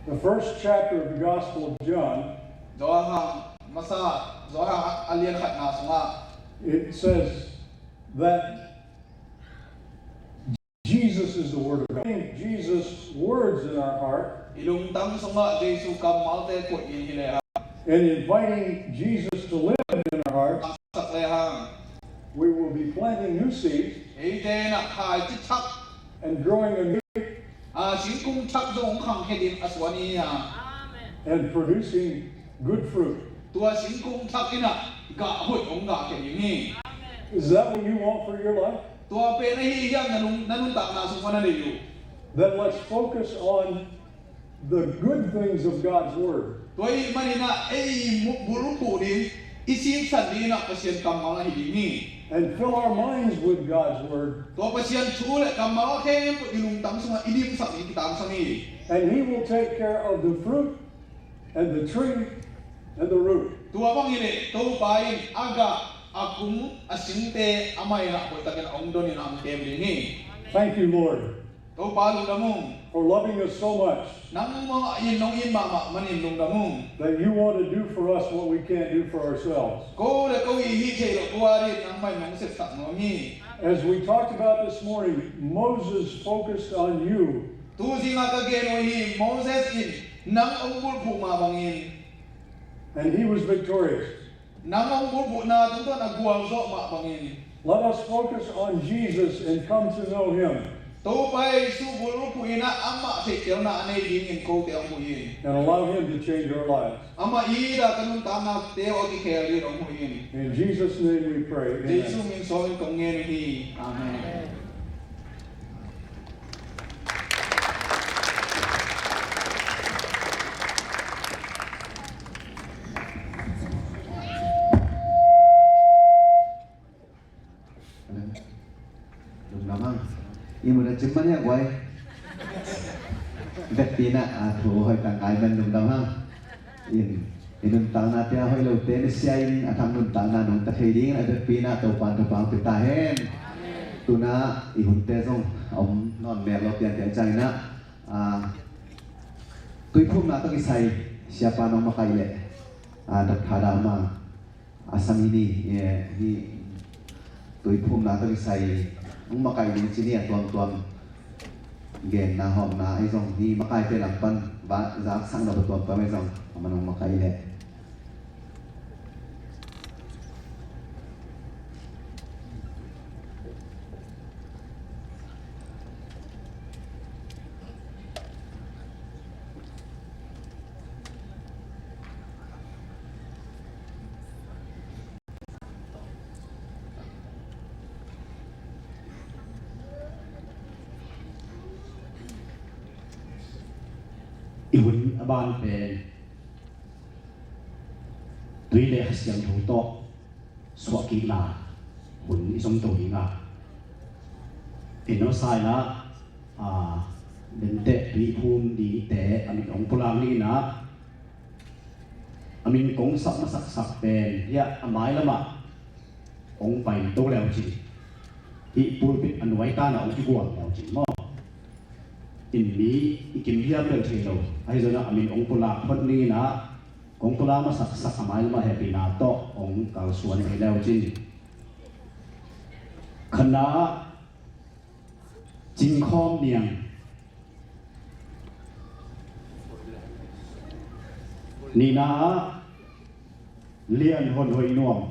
the first chapter of the Gospel of John, Johan masa, Johan a lian khatna sungah, it says that Jesus is the Word of God. Jesus' words in our heart, i lungtang sungah Jesu kammalte koih in hi lehang, and inviting Jesus to live in our heart, a sak lehang, we will be planting new seeds, eite in ah khaici thak, and growing a new, a singkung thak zong khangkhia ding a suan hi hang, and producing good fruit. Tua singkung thak in ah gah hoih hong gahkhia ding hi. Is that what you want for your life? Tua pen ahi hiam na nung, na nuntakna sung pan a nei uh? Then let's focus on the good things of God's Word. Tua ahih manin ah ei mu-, bulphuh ding, i siksan ding in ah Pasian kammal ahi ding hi. And fill our minds with God's Word. Tua Pasian thu le kammal khempeuh i lungtang sungah i dimsak ding kitangsam hi. And He will take care of the fruit and the tree and the root. Tua bang hi leh Topa in a gah, a kung, a singte amah in ah hoihtakin a hong don in ah hong tem ding hi. Thank you, Lord. Topa lungdam ung. For loving us so much. Nangmah in nong it mahmah manin lungdam ung. That you want to do for us what we can't do for ourselves. Ko le ko i hih theih loh ko adingin nangmah in nong sepsak nuam hi. As we talked about this morning, Moses focused on you. Tu zingah ka gen uh hi, Moses in nang hong bulphuh mah bangin. And he was victorious. Nang hong bulphuhna tungtawn a gualzawh mah bangin. Let us focus on Jesus and come to know Him. Topa Jesu bulphuh in ah amah theihtelna a nei dingin kote hong huh in. And allow Him to change our lives. Amah in ah ka nuntaknate aw a kikhel dingin hong huh in. In Jesus' name we pray. Amen. Jesu min suangin kong ngen uh hi. Amen. Lungdam hang. I mun a cim mania guai. Vekpi in ah, a thu hoih tak ngai man lungdam hang. In, i nuntakna te a hoih lote, Messiah in a thak nuntakna nong ta thei dingin a vekpi in ah Topa'n thupha pia ta hen. Tu-in ah i hunte zong a om nawn mek lo pian pian ciangin ah, a, tuiphumna tawh kisai siapa nong makaih leh, a, Doctor Dama, a sangin hi, eh, hi tuiphumna tawh kisai nong makaih ding ci ni a tuamtuam genna hawmna ahi zong hi makaite lam pan va zaksakna va tuamtuam ahi zong amah nong makaih leh. I hun a ban pen tui le Kha Siangtho tawh suahkikna hun i zom to ding a, i nusia in ah, a, Benteh tuiphum dingte a min hong pulak ni in ah, a min kong sap masaksak pen hiah a mailamah hong pai to leucin, hih pulpit a nuai tanah hong kigual leucin maw? In mi i kim hiam lel thei lo. Ahi zongin ah a min hong pulak phot ni in ah, kong pulak masaksak a mailamah hehpihna tawh hong kalsuan thei leucin. Khatna ah Cingkhawm Niang. Nihna ah Lian Hon Hoih Nuam.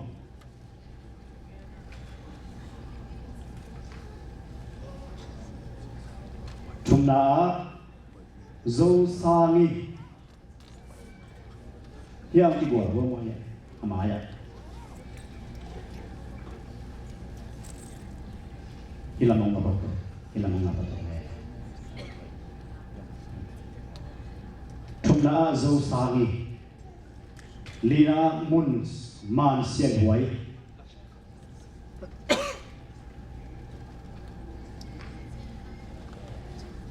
Thumna ah Zo Sang Ngi. Hiah hong kigual huam uh hiah, a mai ah. Hih lam hong nga bawk, hih lam hong nga bawk. Thumna ah Zo Sang Ngi. Lina ah Mun Man Sian Huai.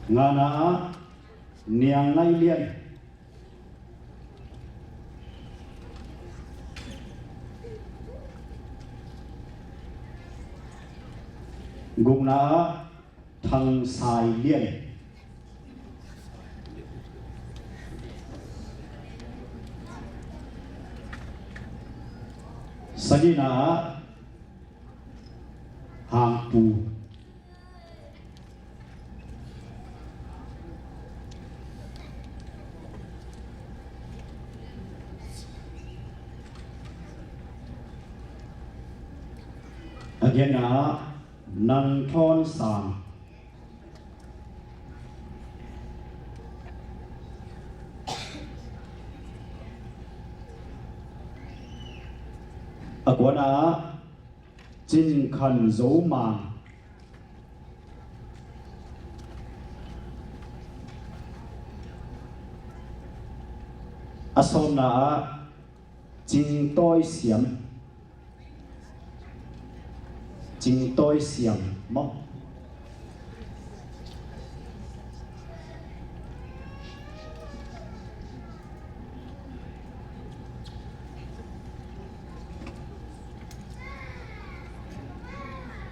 Ngana ah Niang Ngaih Lian. Gukna ah Thang Sai Lian. Sagihna ah Hang Pu. A giatna ah Nang Thawn Sang. A kuana ah Cin Khan Zo Mang. A sawmna ah Cing Tawi Siam. Cing Tawi Siam maw?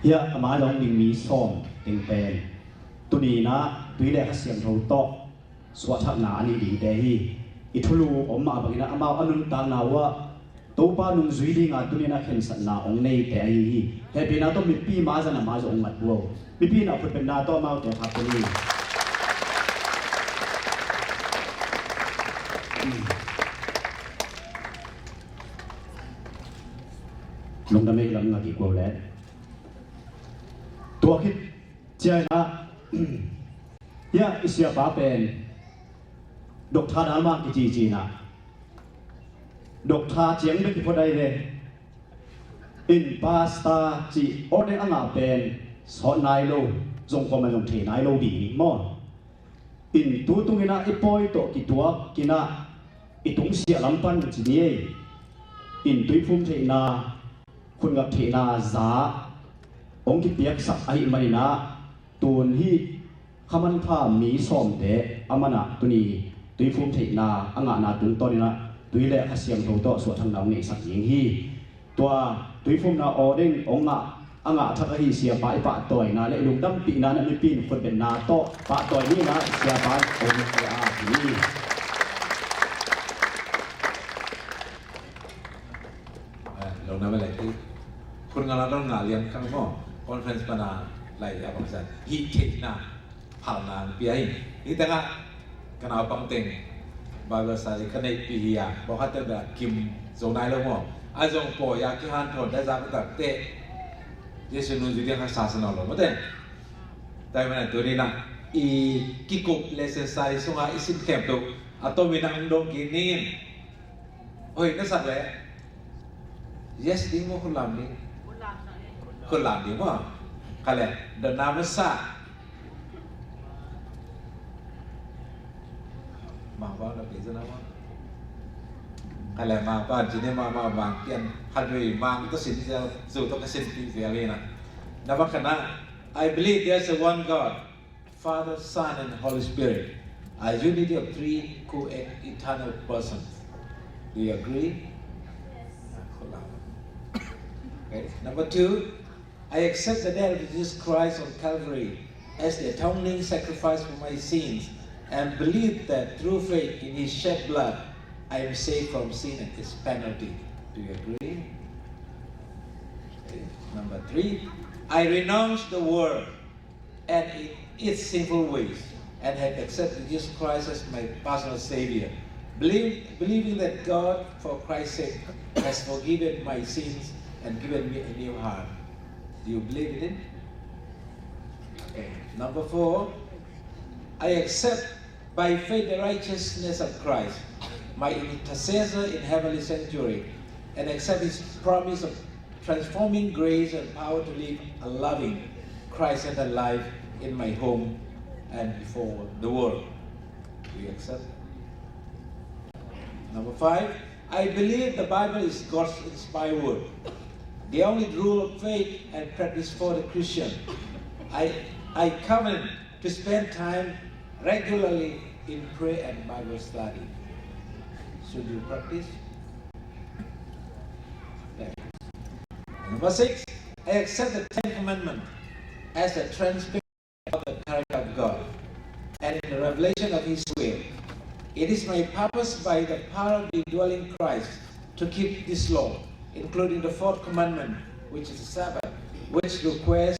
Hiah a mai-ah hong ding mi sawm teng pen tuni-in ah tui le kha siangtho tawh suahthakna a nei dingte hi. I thulu om mah bangin ah amau a nuntakna uh ah Topa nungzui dinga tuni-in ah khensatna hong neite ahi hi. Hehpihna tawh mipi ma zan a mai-ah hong ngat uh. Mipi in ah khutbetna tawh amaute khak ni. Lungdam ei, lam ngak i kua le. Tua khit ciangin ah, hiah i siapa pen Doctor Dal Mang kici ci-in ah, Doctor ciang bek kiphot ahi ve. In pastor cih ordain a ngah pen sawt nai lo, zong kuamah zong thei nai lo ding maw? In tu tungin ah i pawi tawh kituakin ah i tungsiah lam pan ci ni ei. In tuiphum theihna, khutngap theihna za hong kipiaksak ahih manin ah tun hih kha manpha mi sawmte a man ah tuni tuiphum theihna a ngahna tungtawnin ah tui le kha siangtho tawh suahthakna hong neihsak ding hi. Tua tuiphumna ordain hong ngah, a ngah thak ahi siapa i pahtawina le i lungdampihna na mipi in khutbetna tawh pahtawi ni in ah siapa hong pe a hi. Eh, lo na ba lai ti. Khun nga la dong nga lian kang mo. Conference pana lai ya bangsa. Hi theihna. Phalna hong pia hi. Hih tengah ka naupang teng Bible study ka neihpih hi a, pawlkhat teng bel kim zo nai lo maw? A zong pawi a kihanthawn dai zak takte Jesu nungzui ding kha sa sa nawn lo maw teng. Tua ahih manin tuni-in ah i kikup lesson study sungah i sin khempeuh a tomin ah hong dong kik ning in. Hoih na sak leh yes ding maw, khut lam ding? Khut lam ding maw? Kha leh dotna masa. Mangpau na pe zana maw? Kha leh Mangpau cih ni mah, mah Mang pian khat vei Mang tawh sin zel, zu tawh ka sinpih zel hi na. Na va khanah, I believe there's a one God, Father, Son, and Holy Spirit, a unity of three co-eternal persons. Do you agree? Okay. Number two, I accept the death of Jesus Christ on Calvary as the atoning sacrifice for my sins and believe that through faith in his shed blood, I am saved from sin and its penalty. Do you agree? Okay. Number three, I renounce the world and in its sinful ways, and have accepted Jesus Christ as my personal Savior. Believe, believing that God, for Christ's sake, has forgiven my sins and given me a new heart. Do you believe in it? Okay. Number four, I accept by faith the righteousness of Christ, my intercessor in heavenly sanctuary, and accept his promise of transforming grace and power to live a loving, Christ-centered life in my home and before the world. Do you accept? Number five, I believe the Bible is God's inspired word, the only rule of faith and practice for the Christian. I, I covenant to spend time regularly in prayer and Bible study. Should you practice? Thank you. Number six, I accept the Ten Commandments as a transparent of the character of God and in the revelation of His will. It is my purpose by the power of the indwelling Christ to keep this law, including the fourth commandment, which is the Sabbath, which requires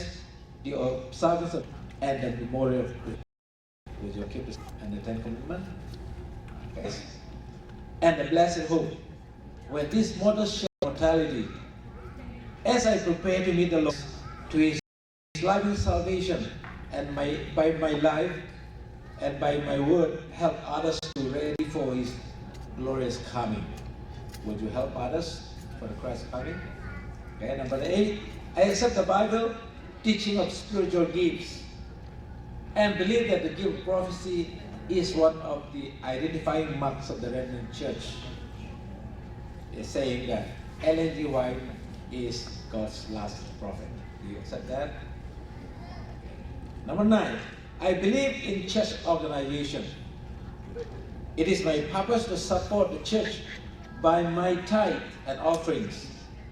the observance of and the memorial of Christ. Would you keep this and the Ten Commandments? Okay. And the blessed hope, when this mortal share mortality, as I prepare to meet the Lord to His loving salvation, and my, by my life and by my word, help others to ready for His glorious coming. Would you help others for the Christ coming? Okay, number eight, I accept the Bible teaching of spiritual gifts and believe that the gift of prophecy is one of the identifying marks of the remnant church, is saying that Ellen G. White is God's last prophet. Do you accept that? Number nine, I believe in church organization. It is my purpose to support the church by my tithe and offerings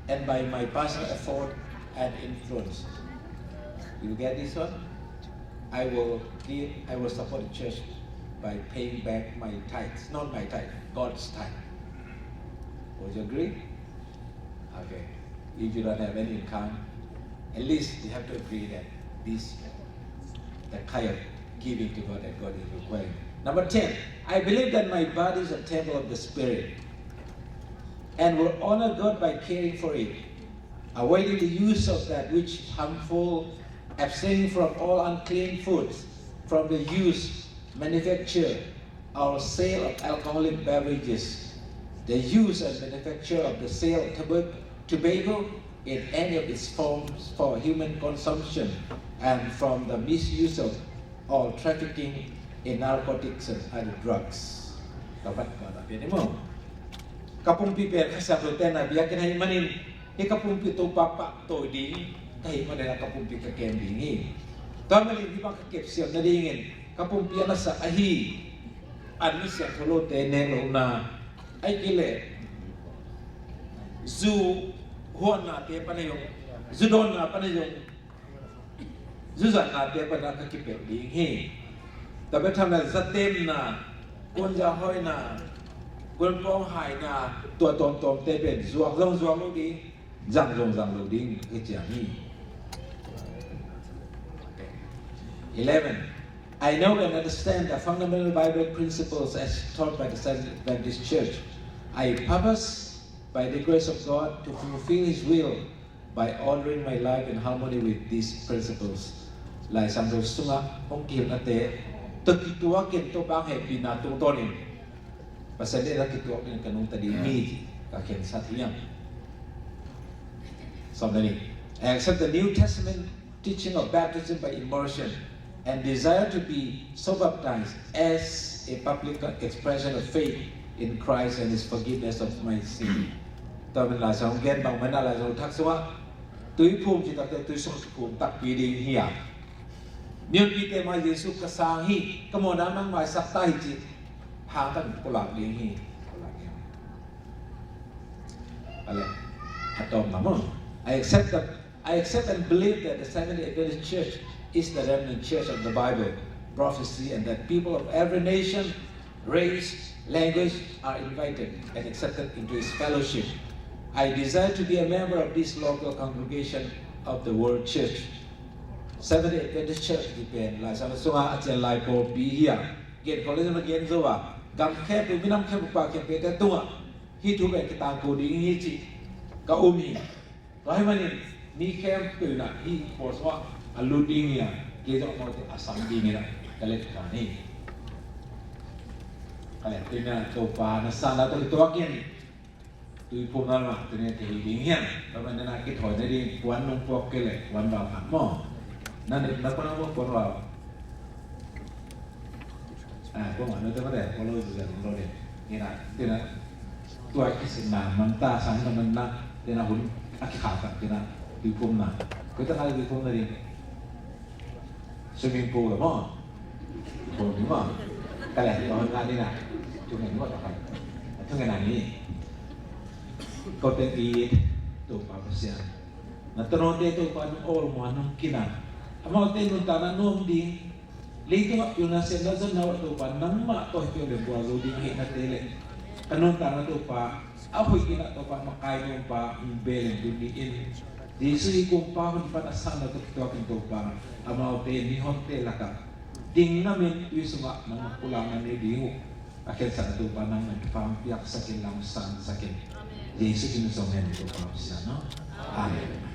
and by my personal effort and influence. You get this one? I will give, I will support the church by paying back my tithes, not my tithe, God's tithe. Would you agree? Okay. If you don't have any income, at least you have to agree that this, the kind of giving to God that God is requiring. Number ten, I believe that my body is a temple of the Spirit and will honor God by caring for it, avoiding the use of that which is harmful, abstaining from all unclean foods, from the use, manufacture, or sale of alcoholic beverages, the use and manufacture of the sale of tobac-, tobacco in any of its forms for human consumption, and from the misuse of or trafficking in narcotics and other drugs. Ka vat ka ta pen i maw. Ka pumpi pen Kha Siangtho ten a biakinn ahih manin, hih ka pumpi Topa pahtawi ding ka hih manin a ka pumpi ka kem ding hi. Tua manin hih bang ka kepsiam nadingin ka pumpi a nasak ahi an mi siangtho lote nek lohna, ahih kei leh zu huannate pan ahi zong, zu dawnna pan ahi zong, zu zatnate pan a ka kipelh ding hi. Tua bek tham lo in zatemna, kuanza hoihna, kuanpawng haina, tua tuamtuamte pen zuak zong zuak lo ding, zang zong zang lo ding hi ci hi. Eleven. I know and understand the fundamental Bible principles as taught by the Seventh Adventist Church. I purpose, by the grace of God, to fulfill His will by ordering my life in harmony with these principles. Lai Siangtho sungah hong kihilhnate tawh kituakin Topa hehpihna tungtawnin Pasian deihna kituakin ka nungta ding hi, ka khensat hi hang. Sawm le nih. I accept the New Testament teaching of baptism by immersion and desire to be so baptized as a public expression of faith in Christ and His forgiveness of my sin. Tua min Lai Siangtho gen bang mah in Lai Siangtho thak sungah tuiphum ci takte tui sung kiphum takpi ding hi a, mihonpite mah Jesu ka sang hi, ka mawhna nangmah i sak ta hi ci hangtak pulak ding hi. Pulak ding. Ale, a tawpna maw. I accept that I accept and believe that the Seventh-day Adventist Church is the remnant church of the Bible prophecy and that people of every nation, race, language are invited and accepted into its fellowship. I desire to be a member of this local congregation of the World Church. Seventh-day Adventist Church hi pen Lai Siangtho sungah a cian lai pawlpi hi a, gen khawng le zong a gen zo a, gam khempeuh, minam khempeuh, pau khempeuhte tungah hih thu pen kitangko ding hi cih ka um hi. Tua ahih manin mi khempeuh in ah hih pawl sungah a lut ding hi a, kei zong amaute a sam dingin ah ka let khan hi. Ka let dingin ah Topa na sanna tawh kituakin tuiphumna lamah tuni a thei ding hi hang. Tua manin ah kithawina ding puan nong puak kei leh puan bang khat maw. Na ne, na puan nong puak puan bang. Ah, kua mah note mate, kua lo zuzan lo de. Ina, tina, tua kisinna manta sang ka manna, tina hun a kikhak tak tina, tuiphumna. Koi ta ngai tuiphumna ding. Swimming pool ka maw. Pool ni maw. Ka leh, tua hun nga dina. Tua ngai maw ta kai. Tua ngai na ni. Kau teng i, Topa Pasian. Na tanote Topa nong awlmawh nong kinah. Amaute nuntakna nuam ding, leitungah pilna siatna zonna uh Topa nangmah tawh hi peuh le bual zo ding ahihnate le ka nuntakna Topa a hoih in ah Topa makai nuampa hong bel in tuni in Jesu i kungpa hun pan a sanna tawh kituakin Topa amaute mihonte lakah ding ngamin tui sungah nangmah pulakna nei ding uh a khensatna Topa nangmah in pampiaksakin lamsansakin Jesu in zong hen Topa Pasian aw. Amen.